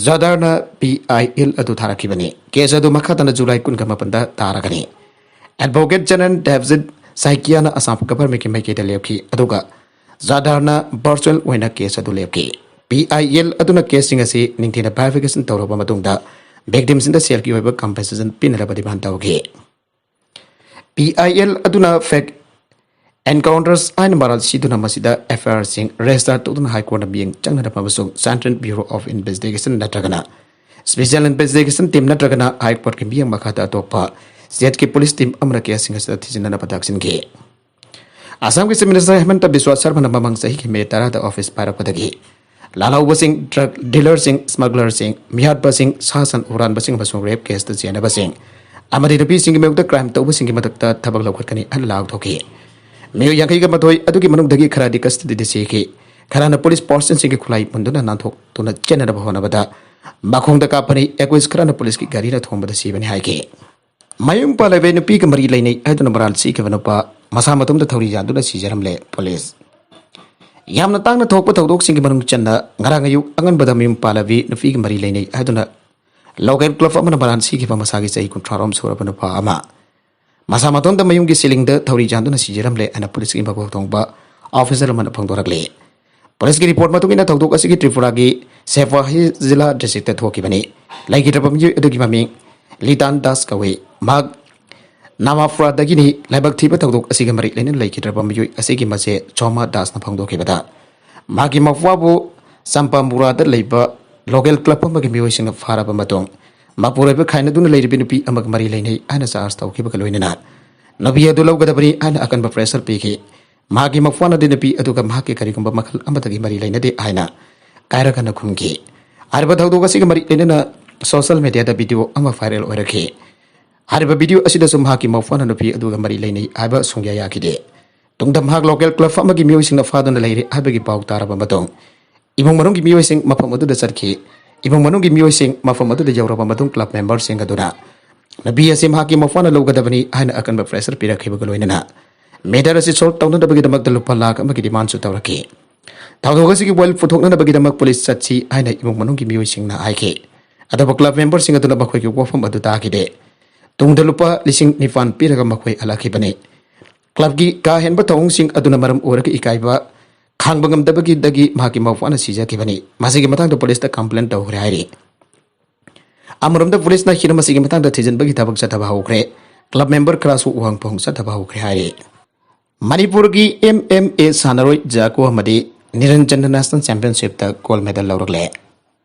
ꯖꯥꯗꯥꯔꯅ P I L ꯑꯗꯨ ꯊꯥꯔꯛꯈꯤꯕꯅꯤ꯫ ꯀꯦꯁ ꯑꯗꯨ ꯃꯈꯥ ꯇꯥꯅ ꯖꯨꯂꯥꯏ ꯀꯨꯟꯒ ꯃꯥꯄꯟꯗ ꯇꯥꯔꯒꯅꯤ꯫ ꯑꯦꯗꯚꯣꯀꯦꯠ ꯖꯦꯅꯔꯦꯜ ꯗꯦꯕꯖꯤꯠ ꯁꯥꯏꯀꯤꯌꯥꯅ ꯑꯁꯥꯝ ꯒꯚꯔꯟꯃꯦꯟꯠꯀꯤ ꯃꯥꯏꯀꯩꯗ ꯂꯦꯞꯈꯤ, ꯑꯗꯨꯒ ꯖꯥꯗꯥꯔꯅ ꯚꯔꯆꯨꯑꯦꯜ ꯑꯣꯏꯅ ꯀꯦꯁ ꯑꯗꯨ ꯂꯦꯞꯈꯤ꯫ ꯄꯤ ꯑꯥꯏ ꯑꯦꯜ ꯑꯗꯨꯅ ꯀꯦꯁꯁꯤꯡ ꯑꯁꯤ ꯅꯤꯡꯊꯤꯅ ꯚꯦꯔꯤꯐꯤꯀꯦꯁꯟ ꯇꯧꯔꯕ ꯃꯇꯨꯡꯗ ꯚꯤꯛꯇꯤꯝꯁꯤꯡꯗ ꯁꯦꯜꯒꯤ ꯑꯣꯏꯕ ꯀꯝꯄꯦꯟꯁꯦꯁꯟ ꯄꯤꯅꯅꯕ ꯗꯤꯃꯥꯟ ꯇꯧꯈꯤ꯫ ꯄꯤ ꯑꯥꯏ ꯑꯦꯜ ꯑꯗꯨꯅ ꯐꯦꯛ ꯑꯦꯟꯀꯥꯎꯟꯇꯔꯁ ꯍꯥꯏꯅ ꯃꯔꯥꯜ ꯁꯤꯗꯨꯅ ꯃꯁꯤꯗ ꯑꯦꯐ ꯑꯥꯏ ꯑꯥꯔꯁꯤꯡ ꯔꯦꯖꯤꯁꯇꯥꯔ ꯇꯧꯗꯨꯅ ꯍꯥꯏ ꯀꯣꯔꯠꯅ ꯃꯤꯠꯌꯦꯡ ꯆꯪꯅꯔꯕ ꯑꯃꯁꯨꯡ ꯁꯦꯟꯇ꯭ꯔꯦꯜ ꯕ꯭ꯌꯨꯔꯣ ꯑꯣꯐ ꯏꯟꯚꯦꯁꯇꯤꯒꯦꯁꯟ ꯅꯠꯇ꯭ꯔꯒꯅ ꯁ꯭ꯄꯦꯁꯤꯌꯦꯜ ꯏꯟꯚꯦꯁꯇꯤꯒꯦꯁꯟ ꯇꯤꯝ ꯅꯠꯇ꯭ꯔꯒꯅ ꯍꯥꯏ ꯀꯣꯔꯠꯀꯤ ꯃꯤꯠꯌꯦꯡ ꯃꯈꯥꯗ ꯑꯇꯣꯞꯄ ꯁ꯭ꯇꯦꯠꯀꯤ ꯄꯨꯂꯤꯁ ꯇꯤꯝ ꯑꯃꯅ ꯀꯦꯁꯁꯤꯡ ꯑꯁꯤꯗ ꯊꯤꯖꯤꯟꯅꯅꯕ ꯇꯛꯁꯤꯟꯈꯤ꯫ ꯑꯁꯥꯝꯒꯤ ꯆꯤꯐ ꯃꯤꯅꯤꯁꯇꯔ ꯍꯤꯃꯟꯇ ꯕꯤꯁ꯭ꯋꯥ ꯁꯔꯃꯅ ꯃꯃꯥꯡ ꯆꯍꯤꯒꯤ ꯃꯦ ꯇꯔꯥꯗ ꯑꯣꯐꯤꯁ ꯄꯥꯏꯔꯛꯄꯗꯒꯤ ꯂꯥꯜꯍꯧꯕꯁꯤꯡ, ꯗ꯭ꯔꯒ ꯗꯤꯂꯔꯁꯤꯡ, ꯁ꯭ꯃꯒꯂꯔꯁꯤꯡ, ꯃꯤꯍꯥꯠꯄꯁꯤꯡ, ꯁꯥ ꯁꯟ ꯍꯨꯔꯥꯟꯕꯁꯤꯡ ꯑꯃꯁꯨꯡ ꯔꯦꯞ ꯀꯦꯁꯇ ꯆꯦꯟꯅꯕꯁꯤꯡ ꯑꯃꯗꯤ ꯅꯨꯄꯤꯁꯤꯡꯒꯤ ꯃꯥꯌꯣꯛꯇ ꯀ꯭ꯔꯥꯏꯝ ꯇꯧꯕꯁꯤꯡꯒꯤ ꯃꯊꯛꯇ ꯊꯕꯛ ꯂꯧꯈꯠꯀꯅꯤ ꯍꯥꯏꯅ ꯂꯥꯎꯊꯣꯛꯈꯤ꯫ ꯃꯤꯑꯣꯏ ꯌꯥꯡꯈꯩꯒ ꯃꯥꯊꯣꯏ ꯑꯗꯨꯒꯤ ꯃꯅꯨꯡꯗꯒꯤ ꯈꯔꯗꯤ ꯀꯁꯇꯗꯤꯗ ꯁꯤꯈꯤ꯫ ꯈꯔꯅ ꯄꯨꯂꯤꯁ ꯐꯣꯔꯁꯁꯤꯡꯒꯤ ꯈꯨꯠꯂꯥꯏ ꯃꯨꯟꯗꯨꯅ ꯅꯥꯟꯊꯣꯛꯇꯨꯅ ꯆꯦꯟꯅꯅꯕ ꯍꯣꯠꯅꯕꯗ ꯃꯈꯣꯡꯗ ꯀꯥꯞꯄꯅꯤ꯫ ꯑꯦꯀ꯭ꯌꯨꯖ ꯈꯔꯅ ꯄꯨꯂꯤꯁꯀꯤ ꯒꯥꯔꯤꯅ ꯊꯣꯝꯕꯗ ꯁꯤꯕꯅꯤ ꯍꯥꯏꯈꯤ꯫ ꯃꯌꯨꯝ ꯄꯥꯜꯂꯕꯤ ꯅꯨꯄꯤꯒ ꯃꯔꯤ ꯂꯩꯅꯩ ꯍꯥꯏꯗꯨꯅ ꯃꯔꯥꯜ ꯁꯤꯈꯤꯕ ꯅꯨꯄꯥ ꯃꯁꯥ ꯃꯇꯣꯝꯇ ꯊꯧꯔꯤ ꯌꯥꯟꯗꯨꯅ ꯁꯤꯖꯔꯝꯂꯦ꯫ ꯄꯨꯂꯤꯁ ꯌꯥꯝꯅ ꯇꯥꯡꯅ ꯊꯣꯛꯄ ꯊꯧꯗꯣꯛꯁꯤꯡꯒꯤ ꯃꯅꯨꯡ ꯆꯟꯅ ꯉꯔꯥꯡ ꯑꯌꯨꯛ ꯑꯉꯟꯕꯗ ꯃꯌꯨꯝ ꯄꯥꯜꯂꯕꯤ ꯅꯨꯄꯤꯒ ꯃꯔꯤ ꯂꯩꯅꯩ ꯍꯥꯏꯗꯨꯅ ꯂꯣꯀꯦꯜ ꯀ꯭ꯂꯕ ꯑꯃꯅ ꯃꯔꯥꯜ ꯁꯤꯈꯤꯕ ꯃꯁꯥꯒꯤ ꯆꯍꯤ ꯀꯨꯟꯊ꯭ꯔꯥꯔꯣꯝ ꯁꯨꯔꯕ ꯅꯨꯄꯥ ꯑꯃ ꯃꯁꯥ ꯃꯇꯣꯝꯇ ꯃꯌꯨꯝꯒꯤ ꯁꯤꯂꯤꯡꯗ ꯊꯧꯔꯤ ꯌꯥꯟꯗꯨꯅ ꯁꯤꯖꯔꯝꯂꯦ ꯍꯥꯏꯅ ꯄꯨꯂꯤꯁꯀꯤ ꯃꯀꯣꯛ ꯊꯣꯡꯕ ꯑꯣꯐꯤꯁꯔ ꯑꯃꯅ ꯐꯣꯡꯗꯣꯔꯛꯂꯤ꯫ ꯄꯨꯂꯤꯁꯀꯤ ꯔꯤꯄꯣꯔꯠ ꯃꯇꯨꯡ ꯏꯟꯅ ꯊꯧꯗꯣꯛ ꯑꯁꯤꯒꯤ ꯇ꯭ꯔꯤꯄꯨꯔꯥꯒꯤ ꯁꯦꯐꯥꯍꯤ ꯖꯤꯂꯥ ꯗꯤꯁꯇ꯭ꯔꯤꯛꯇ ꯊꯣꯛꯈꯤꯕꯅꯤ꯫ ꯂꯩꯈꯤꯗ꯭ꯔꯕ ꯃꯤꯑꯣꯏ ꯑꯗꯨꯒꯤ ꯃꯃꯤꯡ ꯂꯤꯇꯥꯟ ꯗꯥꯁ ꯀꯧꯏ꯫ ꯃꯍꯥꯛ ꯅꯥꯃꯥꯐ꯭ꯔꯥꯗꯒꯤꯅꯤ꯫ ꯂꯥꯏꯕꯛ ꯊꯤꯕ ꯊꯧꯗꯣꯛ ꯑꯁꯤꯒ ꯃꯔꯤ ꯂꯩꯅꯅ ꯂꯩꯈꯤꯗ꯭ꯔꯕ ꯃꯤꯑꯣꯏ ꯑꯁꯤꯒꯤ ꯃꯆꯦ ꯁꯣꯃꯥ ꯗꯥꯁꯅ ꯐꯣꯡꯗꯣꯛꯈꯤꯕꯗ, ꯃꯍꯥꯛꯀꯤ ꯃꯄ꯭ꯋꯥꯕꯨ ꯆꯝꯄꯥꯃꯨꯔꯥꯗ ꯂꯩꯕ ꯂꯣꯀꯦꯜ ꯀ꯭ꯂꯕ ꯑꯃꯒꯤ ꯃꯤꯑꯣꯏꯁꯤꯡꯅ ꯐꯥꯔꯕ ꯃꯇꯨꯡ, ꯃꯄꯨꯔꯣꯏꯕ ꯈꯥꯏꯅꯗꯨꯅ ꯂꯩꯔꯤꯕ ꯅꯨꯄꯤ ꯑꯃꯒ ꯃꯔꯤ ꯂꯩꯅꯩ ꯍꯥꯏꯅ ꯆꯥꯔꯖ ꯇꯧꯈꯤꯕꯒ ꯂꯣꯏꯅꯅ ꯅꯨꯄꯤ ꯑꯗꯨ ꯂꯧꯒꯗꯕꯅꯤ ꯍꯥꯏꯅ ꯑꯀꯟꯕ ꯄ꯭ꯔꯦꯁꯔ ꯄꯤꯈꯤ꯫ ꯃꯍꯥꯛꯀꯤ ꯃꯄ꯭ꯋꯥꯅꯗꯤ ꯅꯨꯄꯤ ꯑꯗꯨꯒ ꯃꯍꯥꯛꯀꯤ ꯀꯔꯤꯒꯨꯝꯕ ꯃꯈꯜ ꯑꯃꯠꯇꯒꯤ ꯃꯔꯤ ꯂꯩꯅꯗꯦ ꯍꯥꯏꯅ ꯀꯥꯏꯔꯒꯅ ꯈꯨꯝꯈꯤ꯫ ꯍꯥꯏꯔꯤꯕ ꯊꯧꯗꯣꯛ ꯑꯁꯤꯒ ꯃꯔꯤ ꯂꯩꯅꯅ ꯁꯣꯁꯤꯌꯦꯜ ꯃꯤꯗꯤꯌꯥꯗ ꯚꯤꯗꯤꯑꯣ ꯑꯃ ꯚꯥꯏꯔꯦꯜ ꯑꯣꯏꯔꯛꯈꯤ꯫ ꯍꯥꯏꯔꯤꯕ ꯚꯤꯗꯤꯑꯣ ꯑꯁꯤꯗꯁꯨ ꯃꯍꯥꯛꯀꯤ ꯃꯄ꯭ꯋꯥꯅ ꯅꯨꯄꯤ ꯑꯗꯨꯒ ꯃꯔꯤ ꯂꯩꯅꯩ ꯍꯥꯏꯕ ꯁꯨꯡꯌꯥ ꯌꯥꯈꯤꯗꯦ꯫ ꯇꯨꯡꯗ ꯃꯍꯥꯛ ꯂꯣꯀꯦꯜ ꯀ꯭ꯂꯕ ꯑꯃꯒꯤ ꯃꯤꯑꯣꯏꯁꯤꯡꯅ ꯐꯥꯗꯨꯅ ꯂꯩꯔꯦ ꯍꯥꯏꯕꯒꯤ ꯄꯥꯎ ꯇꯥꯔꯕ ꯃꯇꯨꯡ, ꯏꯃꯨꯡ ꯃꯅꯨꯡꯒꯤ ꯃꯤꯑꯣꯏꯁꯤꯡ ꯃꯐꯝ ꯑꯗꯨꯗ ꯆꯠꯈꯤ꯫ ꯏꯃꯨꯡ ꯃꯅꯨꯡꯒꯤ ꯃꯤꯑꯣꯏꯁꯤꯡ ꯃꯐꯝ ꯑꯗꯨꯗ ꯌꯧꯔꯕ ꯃꯇꯨꯡ, ꯀ꯭ꯂꯕ ꯃꯦꯝꯕꯔꯁꯤꯡ ꯑꯗꯨꯅ ꯅꯨꯄꯤ ꯑꯁꯤ ꯃꯍꯥꯛꯀꯤ ꯃꯄ꯭ꯋꯥꯅ ꯂꯧꯒꯗꯕꯅꯤ ꯍꯥꯏꯅ ꯑꯀꯟꯕ ꯄ꯭ꯔꯦꯁꯔ ꯄꯤꯔꯛꯈꯤꯕꯒ ꯂꯣꯏꯅꯅ ꯃꯦꯇꯔ ꯑꯁꯤ ꯁꯣꯜꯕ ꯇꯧꯅꯅꯕꯒꯤꯗꯃꯛꯇ ꯂꯨꯄꯥ ꯂꯥꯈ ꯑꯃꯒꯤ ꯗꯤꯃꯥꯟꯁꯨ ꯇꯧꯔꯛꯈꯤ꯫ ꯊꯧꯗꯣꯛ ꯑꯁꯤꯒꯤ ꯋꯥꯌꯦꯜ ꯄꯨꯊꯣꯛꯅꯅꯕꯒꯤꯗꯃꯛ ꯄꯨꯂꯤꯁ ꯆꯠꯁꯤ ꯍꯥꯏꯅ ꯏꯃꯨꯡ ꯃꯅꯨꯡꯒꯤ ꯃꯤꯑꯣꯏꯁꯤꯡꯅ ꯍꯥꯏꯈꯤ꯫ ꯑꯗꯨꯕꯨ ꯀ꯭ꯂꯕ ꯃꯦꯝꯕꯔꯁꯤꯡ ꯑꯗꯨꯅ ꯃꯈꯣꯏꯒꯤ ꯋꯥꯐꯝ ꯑꯗꯨ ꯇꯥꯈꯤꯗꯦ꯫ ꯇꯨꯡꯗ ꯂꯨꯄꯥ ꯂꯤꯁꯤꯡ ꯅꯤꯄꯥꯟ ꯄꯤꯔꯒ ꯃꯈꯣꯏ ꯍꯜꯂꯛꯈꯤꯕꯅꯤ꯫ ꯀ꯭ꯂꯕꯀꯤ ꯀꯥ ꯍꯦꯟꯕ ꯊꯧꯑꯣꯡꯁꯤꯡ ꯑꯗꯨꯅ ꯃꯔꯝ ꯑꯣꯏꯔꯒ ꯏꯀꯥꯏꯕ ꯈꯥꯡꯕ ꯉꯝꯗꯕꯒꯤꯗꯒꯤ ꯃꯍꯥꯛꯀꯤ ꯃꯄ꯭ꯋꯥꯅ ꯁꯤꯖꯈꯤꯕꯅꯤ꯫ ꯃꯁꯤꯒꯤ ꯃꯇꯥꯡꯗ ꯄꯨꯂꯤꯁꯇ ꯀꯝꯄ꯭ꯂꯦꯟ ꯇꯧꯈ꯭ꯔꯦ ꯍꯥꯏꯔꯤ꯫ ꯑꯃꯔꯣꯝꯗ ꯄꯨꯂꯤꯁꯅ ꯍꯤꯔꯝ ꯑꯁꯤꯒꯤ ꯃꯇꯥꯡꯗ ꯊꯤꯖꯤꯟꯕꯒꯤ ꯊꯕꯛ ꯆꯠꯊꯕ ꯍꯧꯈ꯭ꯔꯦ꯫ ꯀ꯭ꯂꯕ ꯃꯦꯝꯕꯔ ꯈꯔꯁꯨ ꯎꯍꯪ ꯐꯍꯪ ꯆꯠꯊꯕ ꯍꯧꯈ꯭ꯔꯦ ꯍꯥꯏꯔꯤ꯫ ꯃꯅꯤꯄꯨꯔꯒꯤ ꯑꯦꯝ ꯑꯦꯝ ꯑꯦ ꯁꯥꯟꯅꯔꯣꯏ ꯖꯥꯀꯣ ꯑꯃꯗꯤ ꯅꯤꯔꯟꯖꯟ ꯅꯦꯁꯅꯦꯜ ꯆꯦꯝꯄꯤꯌꯟꯁꯤꯞꯇ ꯒꯣꯜ ꯃꯦꯗꯜ ꯂꯧꯔꯛꯂꯦ꯫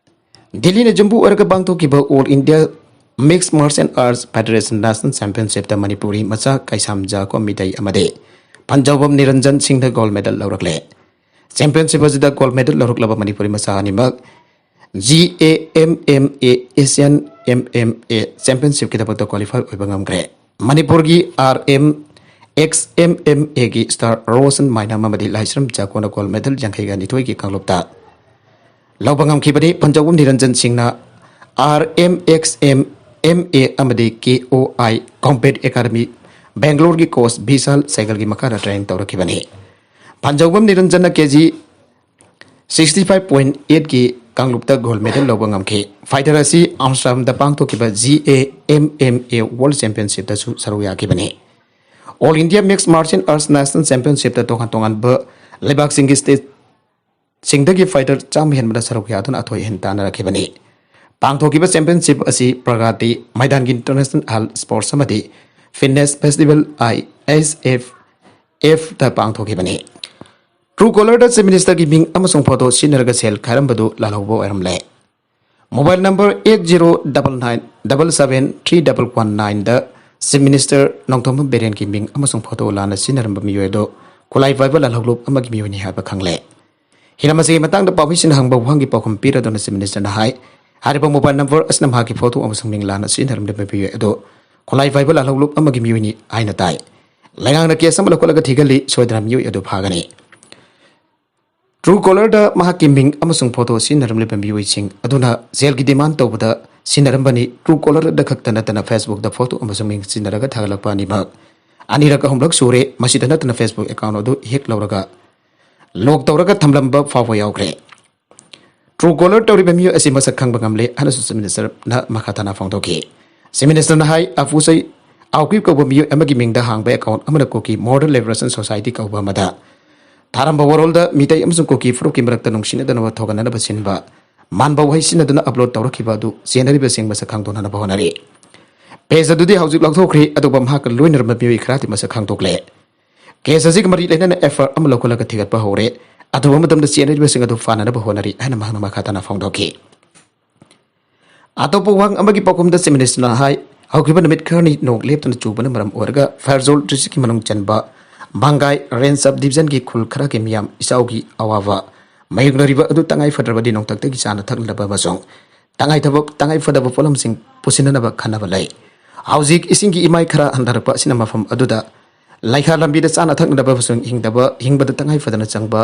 ꯗꯤꯜꯂꯤꯅ ꯌꯨꯝꯕꯨ ꯑꯣꯏꯔꯒ ꯄꯥꯡꯊꯣꯛꯈꯤꯕ all India mix martial arts federation national ꯆꯦꯝꯄꯤꯌꯟꯁꯤꯞꯇ ꯃꯅꯤꯄꯨꯔꯤ ꯃꯆꯥ ꯀꯩꯁꯥꯝ ꯖꯥꯀꯣ ꯃꯤꯇꯩ ꯑꯃꯗꯤ ꯐꯟꯖꯧꯕꯝ ꯅꯤꯔꯟꯖꯟ ꯁꯤꯡꯅ ꯒꯣꯜ ꯃꯦꯗꯜ ꯂꯧꯔꯛꯂꯦ꯫ ꯆꯦꯝꯄꯤꯌꯟꯁꯤꯞ ꯑꯁꯤꯗ ꯒꯣꯜ ꯃꯦꯗꯜ ꯂꯧꯔꯛꯂꯕ ꯃꯅꯤꯄꯨꯔꯤ ꯃꯆꯥ ꯑꯅꯤꯃꯛ G A M M A Asian M M A ꯆꯦꯝꯄꯤꯌꯟꯁꯤꯞꯀꯤꯗꯃꯛꯇ ꯀ꯭ꯋꯥꯂꯤꯐꯥꯏ ꯑꯣꯏꯕ ꯉꯝꯈ꯭ꯔꯦ꯫ ꯃꯅꯤꯄꯨꯔꯒꯤ R M X M M ꯑꯦꯒꯤ ꯁ꯭ꯇꯥꯔ ꯔꯣꯁꯟ ꯃꯥꯏꯅꯝ ꯑꯃꯗꯤ ꯂꯥꯏꯁ꯭ꯔꯝ ꯖꯥꯀꯣꯅ ꯒꯣꯜ ꯃꯦꯗꯜ ꯌꯥꯡꯈꯩꯒ ꯅꯤꯊꯣꯏꯒꯤ ꯀꯥꯡꯂꯨꯞꯇ ꯂꯧꯕ ꯉꯝꯈꯤꯕꯅꯤ꯫ ꯐꯟꯖꯧꯕꯝ ꯅꯤꯔꯟꯖꯟ ꯁꯤꯡꯅ R M X M M A ꯑꯃꯗꯤ K O I combat academy ꯕꯦꯡꯒꯂꯣꯔꯒꯤ ꯀꯣꯆ ꯕꯤꯁꯥꯜ ꯁꯩꯒꯜꯒꯤ ꯃꯈꯥꯗ ꯇ꯭ꯔꯦꯅꯤꯡ ꯇꯧꯔꯛꯈꯤꯕꯅꯤ꯫ ꯐꯟꯖꯧꯕꯝ ꯅꯤꯔꯟꯖꯟꯅ K G sixty five point ꯑꯩꯠꯀꯤ ꯀꯥꯡꯂꯨꯞꯇ ꯒꯣꯜ ꯃꯦꯗꯜ ꯂꯧꯕ ꯉꯝꯈꯤ꯫ ꯐꯥꯏꯇꯔ ꯑꯁꯤ ꯑꯝꯁꯇꯔꯗꯥꯝꯗ ꯄꯥꯡꯊꯣꯛꯈꯤꯕ G A M M A world ꯆꯦꯝꯄꯤꯌꯟꯁꯤꯞꯇꯁꯨ ꯁꯔꯨꯛ ꯌꯥꯈꯤꯕꯅꯤ꯫ All India mix martial arts national ꯆꯦꯝꯄꯤꯌꯟꯁꯤꯞꯇ ꯇꯣꯉꯥꯟ ꯇꯣꯉꯥꯟꯕ ꯂꯩꯕꯥꯛꯁꯤꯡꯒꯤ ꯁ꯭ꯇꯦꯠꯁꯤꯡꯗꯒꯤ ꯐꯥꯏꯇꯔ ꯆꯥꯝꯃ ꯍꯦꯟꯕꯅ ꯁꯔꯨꯛ ꯌꯥꯗꯨꯅ ꯑꯊꯣꯏ ꯑꯍꯦꯟ ꯇꯥꯟꯅꯔꯛꯈꯤꯕꯅꯤ꯫ ꯄꯥꯡꯊꯣꯛꯈꯤꯕ ꯆꯦꯝꯄꯤꯌꯟꯁꯤꯞ ꯑꯁꯤ ꯄ꯭ꯔꯒꯥꯇꯤ ꯃꯩꯗꯥꯟꯒꯤ ꯏꯟꯇꯔꯅꯦꯁꯅꯦꯜ ꯍꯦꯜꯊ ꯁ꯭ꯄꯣꯔꯠꯁ ꯑꯃꯗꯤ ꯐꯤꯠꯅꯦꯁ ꯐꯦꯁꯇꯤꯚꯦꯜ, ꯑꯥꯏ ꯑꯦꯁ ꯑꯦꯐ ꯑꯦꯐꯇ ꯄꯥꯡꯊꯣꯛꯈꯤꯕꯅꯤ꯫ ꯇ꯭ꯔꯨ ꯀꯣꯂꯔꯗ ꯆꯤꯐ ꯃꯤꯅꯤꯁꯇꯔꯒꯤ ꯃꯤꯡ ꯑꯃꯁꯨꯡ ꯐꯣꯇꯣ ꯁꯤꯖꯤꯟꯅꯔꯒ ꯁꯦꯜ ꯈꯥꯏꯔꯝꯕꯗꯨ ꯂꯥꯜꯍꯧꯕ ꯑꯣꯏꯔꯝꯂꯦ꯫ Mobile number eight zero double nine double seven three double one ꯅꯥꯏꯟꯗ ꯆꯤꯐ ꯃꯤꯅꯤꯁꯇꯔ ꯅꯣꯡꯊꯣꯝꯕꯝ ꯕꯤꯔꯦꯟꯒꯤ ꯃꯤꯡ ꯑꯃꯁꯨꯡ ꯐꯣꯇꯣ ꯂꯥꯟꯅ ꯁꯤꯖꯤꯟꯅꯔꯝꯕ ꯃꯤꯑꯣꯏ ꯑꯗꯨ ꯈꯨꯠꯂꯥꯏ ꯄꯥꯏꯕ ꯂꯥꯜꯍꯧꯂꯨꯞ ꯑꯃꯒꯤ ꯃꯤꯑꯣꯏꯅꯤ ꯍꯥꯏꯕ ꯈꯪꯂꯦ꯫ ꯍꯤꯔꯝ ꯑꯁꯤꯒꯤ ꯃꯇꯥꯡꯗ ꯄꯥꯎꯃꯤꯁꯤꯡꯅ ꯍꯪꯕ ꯋꯥꯍꯪꯒꯤ ꯄꯥꯎꯈꯨꯝ ꯄꯤꯔꯗꯨꯅ ꯆꯤꯐ ꯃꯤꯅꯤꯁꯇꯔꯅ ꯍꯥꯏ, ꯍꯥꯏꯔꯤꯕ ꯃꯣꯕꯥꯏꯜ ꯅꯝꯕꯔ ꯑꯁꯤꯅ ꯃꯍꯥꯛꯀꯤ ꯐꯣꯇꯣ ꯑꯃꯁꯨꯡ ꯃꯤꯡ ꯂꯥꯟꯅ ꯁꯤꯖꯤꯟꯅꯔꯝꯂꯤꯕ ꯃꯤꯑꯣꯏ ꯑꯗꯨ ꯈꯨꯠꯂꯥꯏ ꯄꯥꯏꯕ ꯂꯥꯜꯍꯧꯂꯨꯞ ꯑꯃꯒꯤ ꯃꯤꯑꯣꯏꯅꯤ ꯍꯥꯏꯅ ꯇꯥꯏ꯫ ꯂꯩꯉꯥꯛꯅ ꯀꯦꯁ ꯑꯃ ꯂꯧꯈꯠꯂꯒ ꯊꯤꯒꯠꯂꯤ, ꯁꯣꯏꯗꯅ ꯃꯤꯑꯣꯏ ꯑꯗꯨ ꯐꯥꯒꯅꯤ꯫ ꯇ꯭ꯔꯨ ꯀꯣꯂꯔꯗ ꯃꯍꯥꯛꯀꯤ ꯃꯤꯡ ꯑꯃꯁꯨꯡ ꯐꯣꯇꯣ ꯁꯤꯖꯤꯟꯅꯔꯝꯂꯤꯕ ꯃꯤꯑꯣꯏꯁꯤꯡ ꯑꯗꯨꯅ ꯖꯦꯜꯒꯤ ꯗꯤꯃꯥꯟ ꯇꯧꯕꯗ ꯁꯤꯖꯤꯟꯅꯔꯝꯕꯅꯤ꯫ ꯇ꯭ꯔꯨ ꯀꯣꯂꯔꯗ ꯈꯛꯇ ꯅꯠꯇꯅ ꯐꯦꯁꯕꯨꯛꯇ ꯐꯣꯇꯣ ꯑꯃꯁꯨꯡ ꯃꯤꯡ ꯁꯤꯖꯤꯟꯅꯔꯒ ꯊꯥꯒꯠꯂꯛꯄ ꯑꯅꯤꯃꯛ ꯑꯅꯤꯔꯛ ꯑꯍꯨꯝꯂꯛ ꯁꯨꯔꯦ꯫ ꯃꯁꯤꯗ ꯅꯠꯇꯅ ꯐꯦꯁꯕꯨꯛ ꯑꯦꯀꯥꯎꯟ ꯑꯗꯨ ꯍꯦꯛ ꯂꯧꯔꯒ ꯂꯣꯛ ꯇꯧꯔꯒ ꯊꯝꯂꯝꯕ ꯐꯥꯎꯕ ꯌꯥꯎꯈ꯭ꯔꯦ꯫ ꯇ꯭ꯔꯨ ꯀꯣꯂꯔ ꯇꯧꯔꯤꯕ ꯃꯤꯑꯣꯏ ꯑꯁꯤ ꯃꯁꯛ ꯈꯪꯕ ꯉꯝꯂꯦ ꯍꯥꯏꯅꯁꯨ ꯆꯤꯐ ꯃꯤꯅꯤꯁꯇꯔꯅ ꯃꯈꯥ ꯇꯥꯅ ꯐꯣꯡꯗꯣꯛꯈꯤ꯫ ꯆꯤꯐ ꯃꯤꯅꯤꯁꯇꯔꯅ ꯍꯥꯏ, ꯑꯐꯨꯁꯩ ꯑꯥꯎꯀꯤꯞ ꯀꯧꯕ ꯃꯤꯑꯣꯏ ꯑꯃꯒꯤ ꯃꯤꯡꯗ ꯍꯥꯡꯕ ꯑꯦꯀꯥꯎꯟ ꯑꯃꯅ ꯀꯨꯀꯤ ꯃꯣꯗꯔꯟ ꯂꯤꯕꯔꯦꯁꯟ ꯁꯣꯁꯥꯏꯇꯤ ꯀꯧꯕ ꯑꯃꯗ ꯊꯥꯔꯝꯕ ꯋꯥꯔꯣꯜꯗ ꯃꯤꯇꯩ ꯑꯃꯁꯨꯡ ꯀꯨꯀꯤ ꯐꯨꯔꯨꯞꯀꯤ ꯃꯔꯛꯇ ꯅꯨꯡꯁꯤꯅꯗꯅꯕ ꯊꯣꯒꯠꯅꯅꯕ ꯁꯤꯟꯕ ꯃꯥꯟꯕ ꯋꯥꯍꯩ ꯁꯤꯖꯤꯟꯅꯗꯨꯅ ꯑꯞꯂꯣꯗ ꯇꯧꯔꯛꯈꯤꯕ ꯑꯗꯨ ꯆꯦꯟꯅꯔꯤꯕꯁꯤꯡ ꯃꯁꯛ ꯈꯪꯗꯣꯛꯅꯅꯕ ꯍꯣꯠꯅꯔꯤ꯫ ꯄꯦꯖ ꯑꯗꯨꯗꯤ ꯍꯧꯖꯤꯛ ꯂꯧꯊꯣꯛꯈ꯭ꯔꯦ, ꯑꯗꯨꯒ ꯃꯍꯥꯛꯀ ꯂꯣꯏꯅꯔꯝꯕ ꯃꯤꯑꯣꯏ ꯈꯔꯗꯤ ꯃꯁꯛ ꯈꯪꯗꯣꯛꯂꯦ꯫ ꯀꯦꯁ ꯑꯁꯤꯒ ꯃꯔꯤ ꯂꯩꯅꯅ ꯑꯦꯐ ꯑꯥꯏ ꯑꯥꯔ ꯑꯃ ꯂꯧꯈꯠꯂꯒ ꯊꯤꯒꯠꯄ ꯍꯧꯔꯦ꯫ ꯑꯊꯨꯕ ꯃꯇꯝꯗ ꯆꯦꯟꯅꯔꯤꯕꯁꯤꯡ ꯑꯗꯨ ꯐꯥꯅꯅꯕ ꯍꯣꯠꯅꯔꯤ ꯍꯥꯏꯅ ꯃꯍꯥꯛꯅ ꯃꯈꯥ ꯇꯥꯅ ꯐꯣꯡꯗꯣꯛꯈꯤ꯫ ꯑꯇꯣꯞꯄ ꯋꯥꯍꯪ ꯑꯃꯒꯤ ꯄꯥꯎꯈꯨꯝꯗ ꯆꯤꯐ ꯃꯤꯅꯤꯁꯇꯔꯅ ꯍꯥꯏ, ꯍꯧꯈꯤꯕ ꯅꯨꯃꯤꯠ ꯈꯔꯅꯤ ꯅꯣꯡ ꯂꯦꯞꯇꯅ ꯆꯨꯕꯅ ꯃꯔꯝ ꯑꯣꯏꯔꯒ ꯐꯦꯔꯖꯣꯜ ꯗꯤꯁꯇ꯭ꯔꯤꯛꯀꯤ ꯃꯅꯨꯡ ꯆꯟꯕ ꯃꯪꯒꯥꯏ ꯔꯦꯟꯖ ꯁꯕ ꯗꯤꯕꯤꯖꯟꯒꯤ ꯈꯨꯜ ꯈꯔꯒꯤ ꯃꯤꯌꯥꯝ ꯏꯆꯥꯎꯒꯤ ꯑꯋꯥꯕ ꯃꯥꯌꯣꯛꯅꯔꯤꯕ ꯑꯗꯨ ꯇꯉꯥꯏ ꯐꯗ꯭ꯔꯕꯗꯤ ꯅꯣꯡꯊꯛꯇꯒꯤ ꯆꯥꯅ ꯊꯛꯅꯕ ꯑꯃꯁꯨꯡ ꯇꯉꯥꯏ ꯊꯕꯛ, ꯇꯉꯥꯏ ꯐꯗꯕ ꯄꯣꯠꯂꯝꯁꯤꯡ ꯄꯨꯁꯤꯟꯅꯅꯕ ꯈꯟꯅꯕ ꯂꯩ꯫ ꯍꯧꯖꯤꯛ ꯏꯁꯤꯡꯒꯤ ꯏꯃꯥꯏ ꯈꯔ ꯍꯟꯊꯔꯛꯄ ꯑꯁꯤꯅ ꯃꯐꯝ ꯑꯗꯨꯗ ꯂꯩꯈꯥ ꯂꯝꯕꯤꯗ ꯆꯥꯅ ꯊꯛꯅꯕ ꯑꯃꯁꯨꯡ ꯍꯤꯡꯗꯕ, ꯍꯤꯡꯕꯗ ꯇꯉꯥꯏ ꯐꯗꯅ ꯆꯪꯕ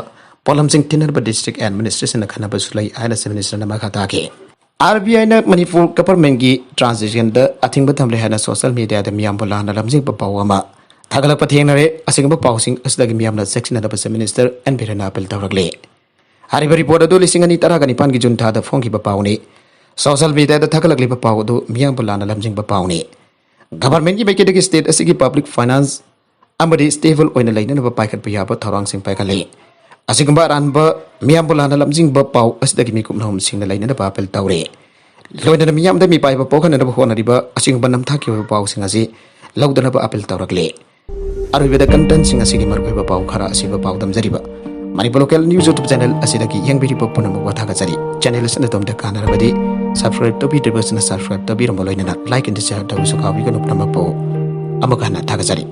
ꯄꯣꯠꯂꯝꯁꯤꯡ ꯊꯤꯟꯅꯅꯕ ꯗꯤꯁꯇ꯭ꯔꯤꯛ ꯑꯦꯗꯃꯤꯅꯤꯁꯇ꯭ꯔꯦꯁꯟꯅ ꯈꯟꯅꯕꯁꯨ ꯂꯩ ꯍꯥꯏꯅ ꯆꯤꯐ ꯃꯤꯅꯤꯁꯇꯔꯅ ꯃꯈꯥ ꯇꯥꯈꯤ꯫ ꯑꯥꯔ ꯕꯤ ꯑꯥꯏꯅ ꯃꯅꯤꯄꯨꯔ ꯒꯚꯔꯟꯃꯦꯟꯒꯤ ꯇ꯭ꯔꯥꯟꯖꯦꯛꯁꯟꯗ ꯑꯊꯤꯡꯕ ꯊꯝꯂꯦ ꯍꯥꯏꯅ ꯁꯣꯁꯤꯌꯦꯜ ꯃꯤꯗꯤꯌꯥꯗ ꯃꯤꯌꯥꯝꯕꯨ ꯂꯥꯟꯅ ꯂꯝꯖꯤꯡꯕ ꯄꯥꯎ ꯑꯃ ꯊꯥꯒꯠꯂꯛꯄ ꯊꯦꯡꯅꯔꯦ꯫ ꯑꯁꯤꯒꯨꯝꯕ ꯄꯥꯎꯁꯤꯡ ꯑꯁꯤꯗꯒꯤ ꯃꯤꯌꯥꯝꯅ ꯆꯦꯛꯁꯤꯟꯅꯗꯕ ꯆꯤꯐ ꯃꯤꯅꯤꯁꯇꯔ ꯑꯦꯟ ꯕꯤꯔꯦꯟꯅ ꯑꯄꯤꯜ ꯇꯧꯔꯛꯂꯤ꯫ ꯍꯥꯏꯔꯤꯕ ꯔꯤꯄꯣꯔꯠ ꯑꯗꯨ ꯂꯤꯁꯤꯡ ꯑꯅꯤ ꯇꯔꯥꯒ ꯅꯤꯄꯥꯟꯒꯤ ꯖꯨꯟ ꯊꯥꯗ ꯐꯣꯡꯈꯤꯕ ꯄꯥꯎꯅꯤ꯫ ꯁꯣꯁꯤꯌꯦꯜ ꯃꯤꯗꯤꯌꯥꯗ ꯊꯥꯒꯠꯂꯛꯂꯤꯕ ꯄꯥꯎ ꯑꯗꯨ ꯃꯤꯌꯥꯝꯕꯨ ꯂꯥꯟꯅ ꯂꯝꯖꯤꯡꯕ ꯄꯥꯎꯅꯤ꯫ ꯒꯚꯔꯟꯃꯦꯟꯒꯤ ꯃꯥꯏꯀꯩꯗꯒꯤ ꯁ꯭ꯇꯦꯠ ꯑꯁꯤꯒꯤ ꯄꯕ꯭ꯂꯤꯛ ꯐꯥꯏꯅꯥꯟꯁ ꯑꯃꯗꯤ ꯁ꯭ꯇꯦꯕꯜ ꯑꯣꯏꯅ ꯂꯩꯅꯅꯕ ꯄꯥꯏꯈꯠꯄ ꯌꯥꯕ ꯊꯧꯔꯥꯡꯁꯤꯡ ꯄꯥꯏꯈꯠꯂꯤ꯫ ꯑꯁꯤꯒꯨꯝꯕ ꯑꯔꯥꯟꯕ ꯃꯤꯌꯥꯝꯕꯨ ꯂꯥꯟꯅ ꯂꯝꯖꯤꯡꯕ ꯄꯥꯎ ꯑꯁꯤꯗꯒꯤ ꯃꯤꯀꯨꯞ ꯃꯍꯨꯝꯁꯤꯡꯅ ꯂꯩꯅꯅꯕ ꯑꯄꯤꯜ ꯇꯧꯔꯤ꯫ ꯂꯣꯏꯅꯅ ꯃꯤꯌꯥꯝꯗ ꯃꯤꯄꯥꯏꯕ ꯄꯣꯛꯍꯟꯅꯅꯕ ꯍꯣꯠꯅꯔꯤꯕ ꯑꯁꯤꯒꯨꯝꯕ ꯅꯝꯊꯥꯛꯀꯤ ꯑꯣꯏꯕ ꯄꯥꯎꯁꯤꯡ ꯑꯁꯤ ꯂꯧꯗꯅꯕ ꯑꯄꯤꯜ ꯇꯧꯔꯛꯂꯤ꯫ ꯑꯔꯣꯏꯕꯗ ꯀꯟꯇꯦꯟꯁꯤꯡ ꯑꯁꯤꯒꯤ ꯃꯔꯨꯑꯣꯏꯕ ꯄꯥꯎ ꯈꯔ ꯑꯁꯤꯕ ꯄꯥꯎꯗꯝꯖꯔꯤꯕ Manipur local news YouTube channel ꯑꯁꯤꯗꯒꯤ ꯌꯦꯡꯕꯤꯔꯤꯕ ꯄꯨꯝꯅꯃꯛꯄꯨ ꯊꯥꯒꯠꯆꯔꯤ꯫ ꯆꯦꯅꯦꯜ ꯑꯁꯤꯅ ꯑꯗꯣꯝꯗ ꯀꯥꯟꯅꯔꯕꯗꯤ ꯁꯕꯁꯀ꯭ꯔꯥꯏꯕ ꯇꯧꯕꯤꯗ꯭ꯔꯤꯕꯁꯤꯅ ꯁꯕꯁꯀ꯭ꯔꯥꯏꯕ ꯇꯧꯕꯤꯔꯝꯕ ꯂꯣꯏꯅꯅ ꯂꯥꯏꯛ ꯑꯦꯟ ꯁꯤꯌꯔ ꯇꯧꯕꯁꯨ ꯀꯥꯎꯕꯤꯒꯅꯨ ꯄꯨꯝꯅꯃꯛꯄꯨ꯫ ꯑꯃꯨꯛ ꯍꯟꯅ ꯊꯥꯒꯠꯆꯔꯤ꯫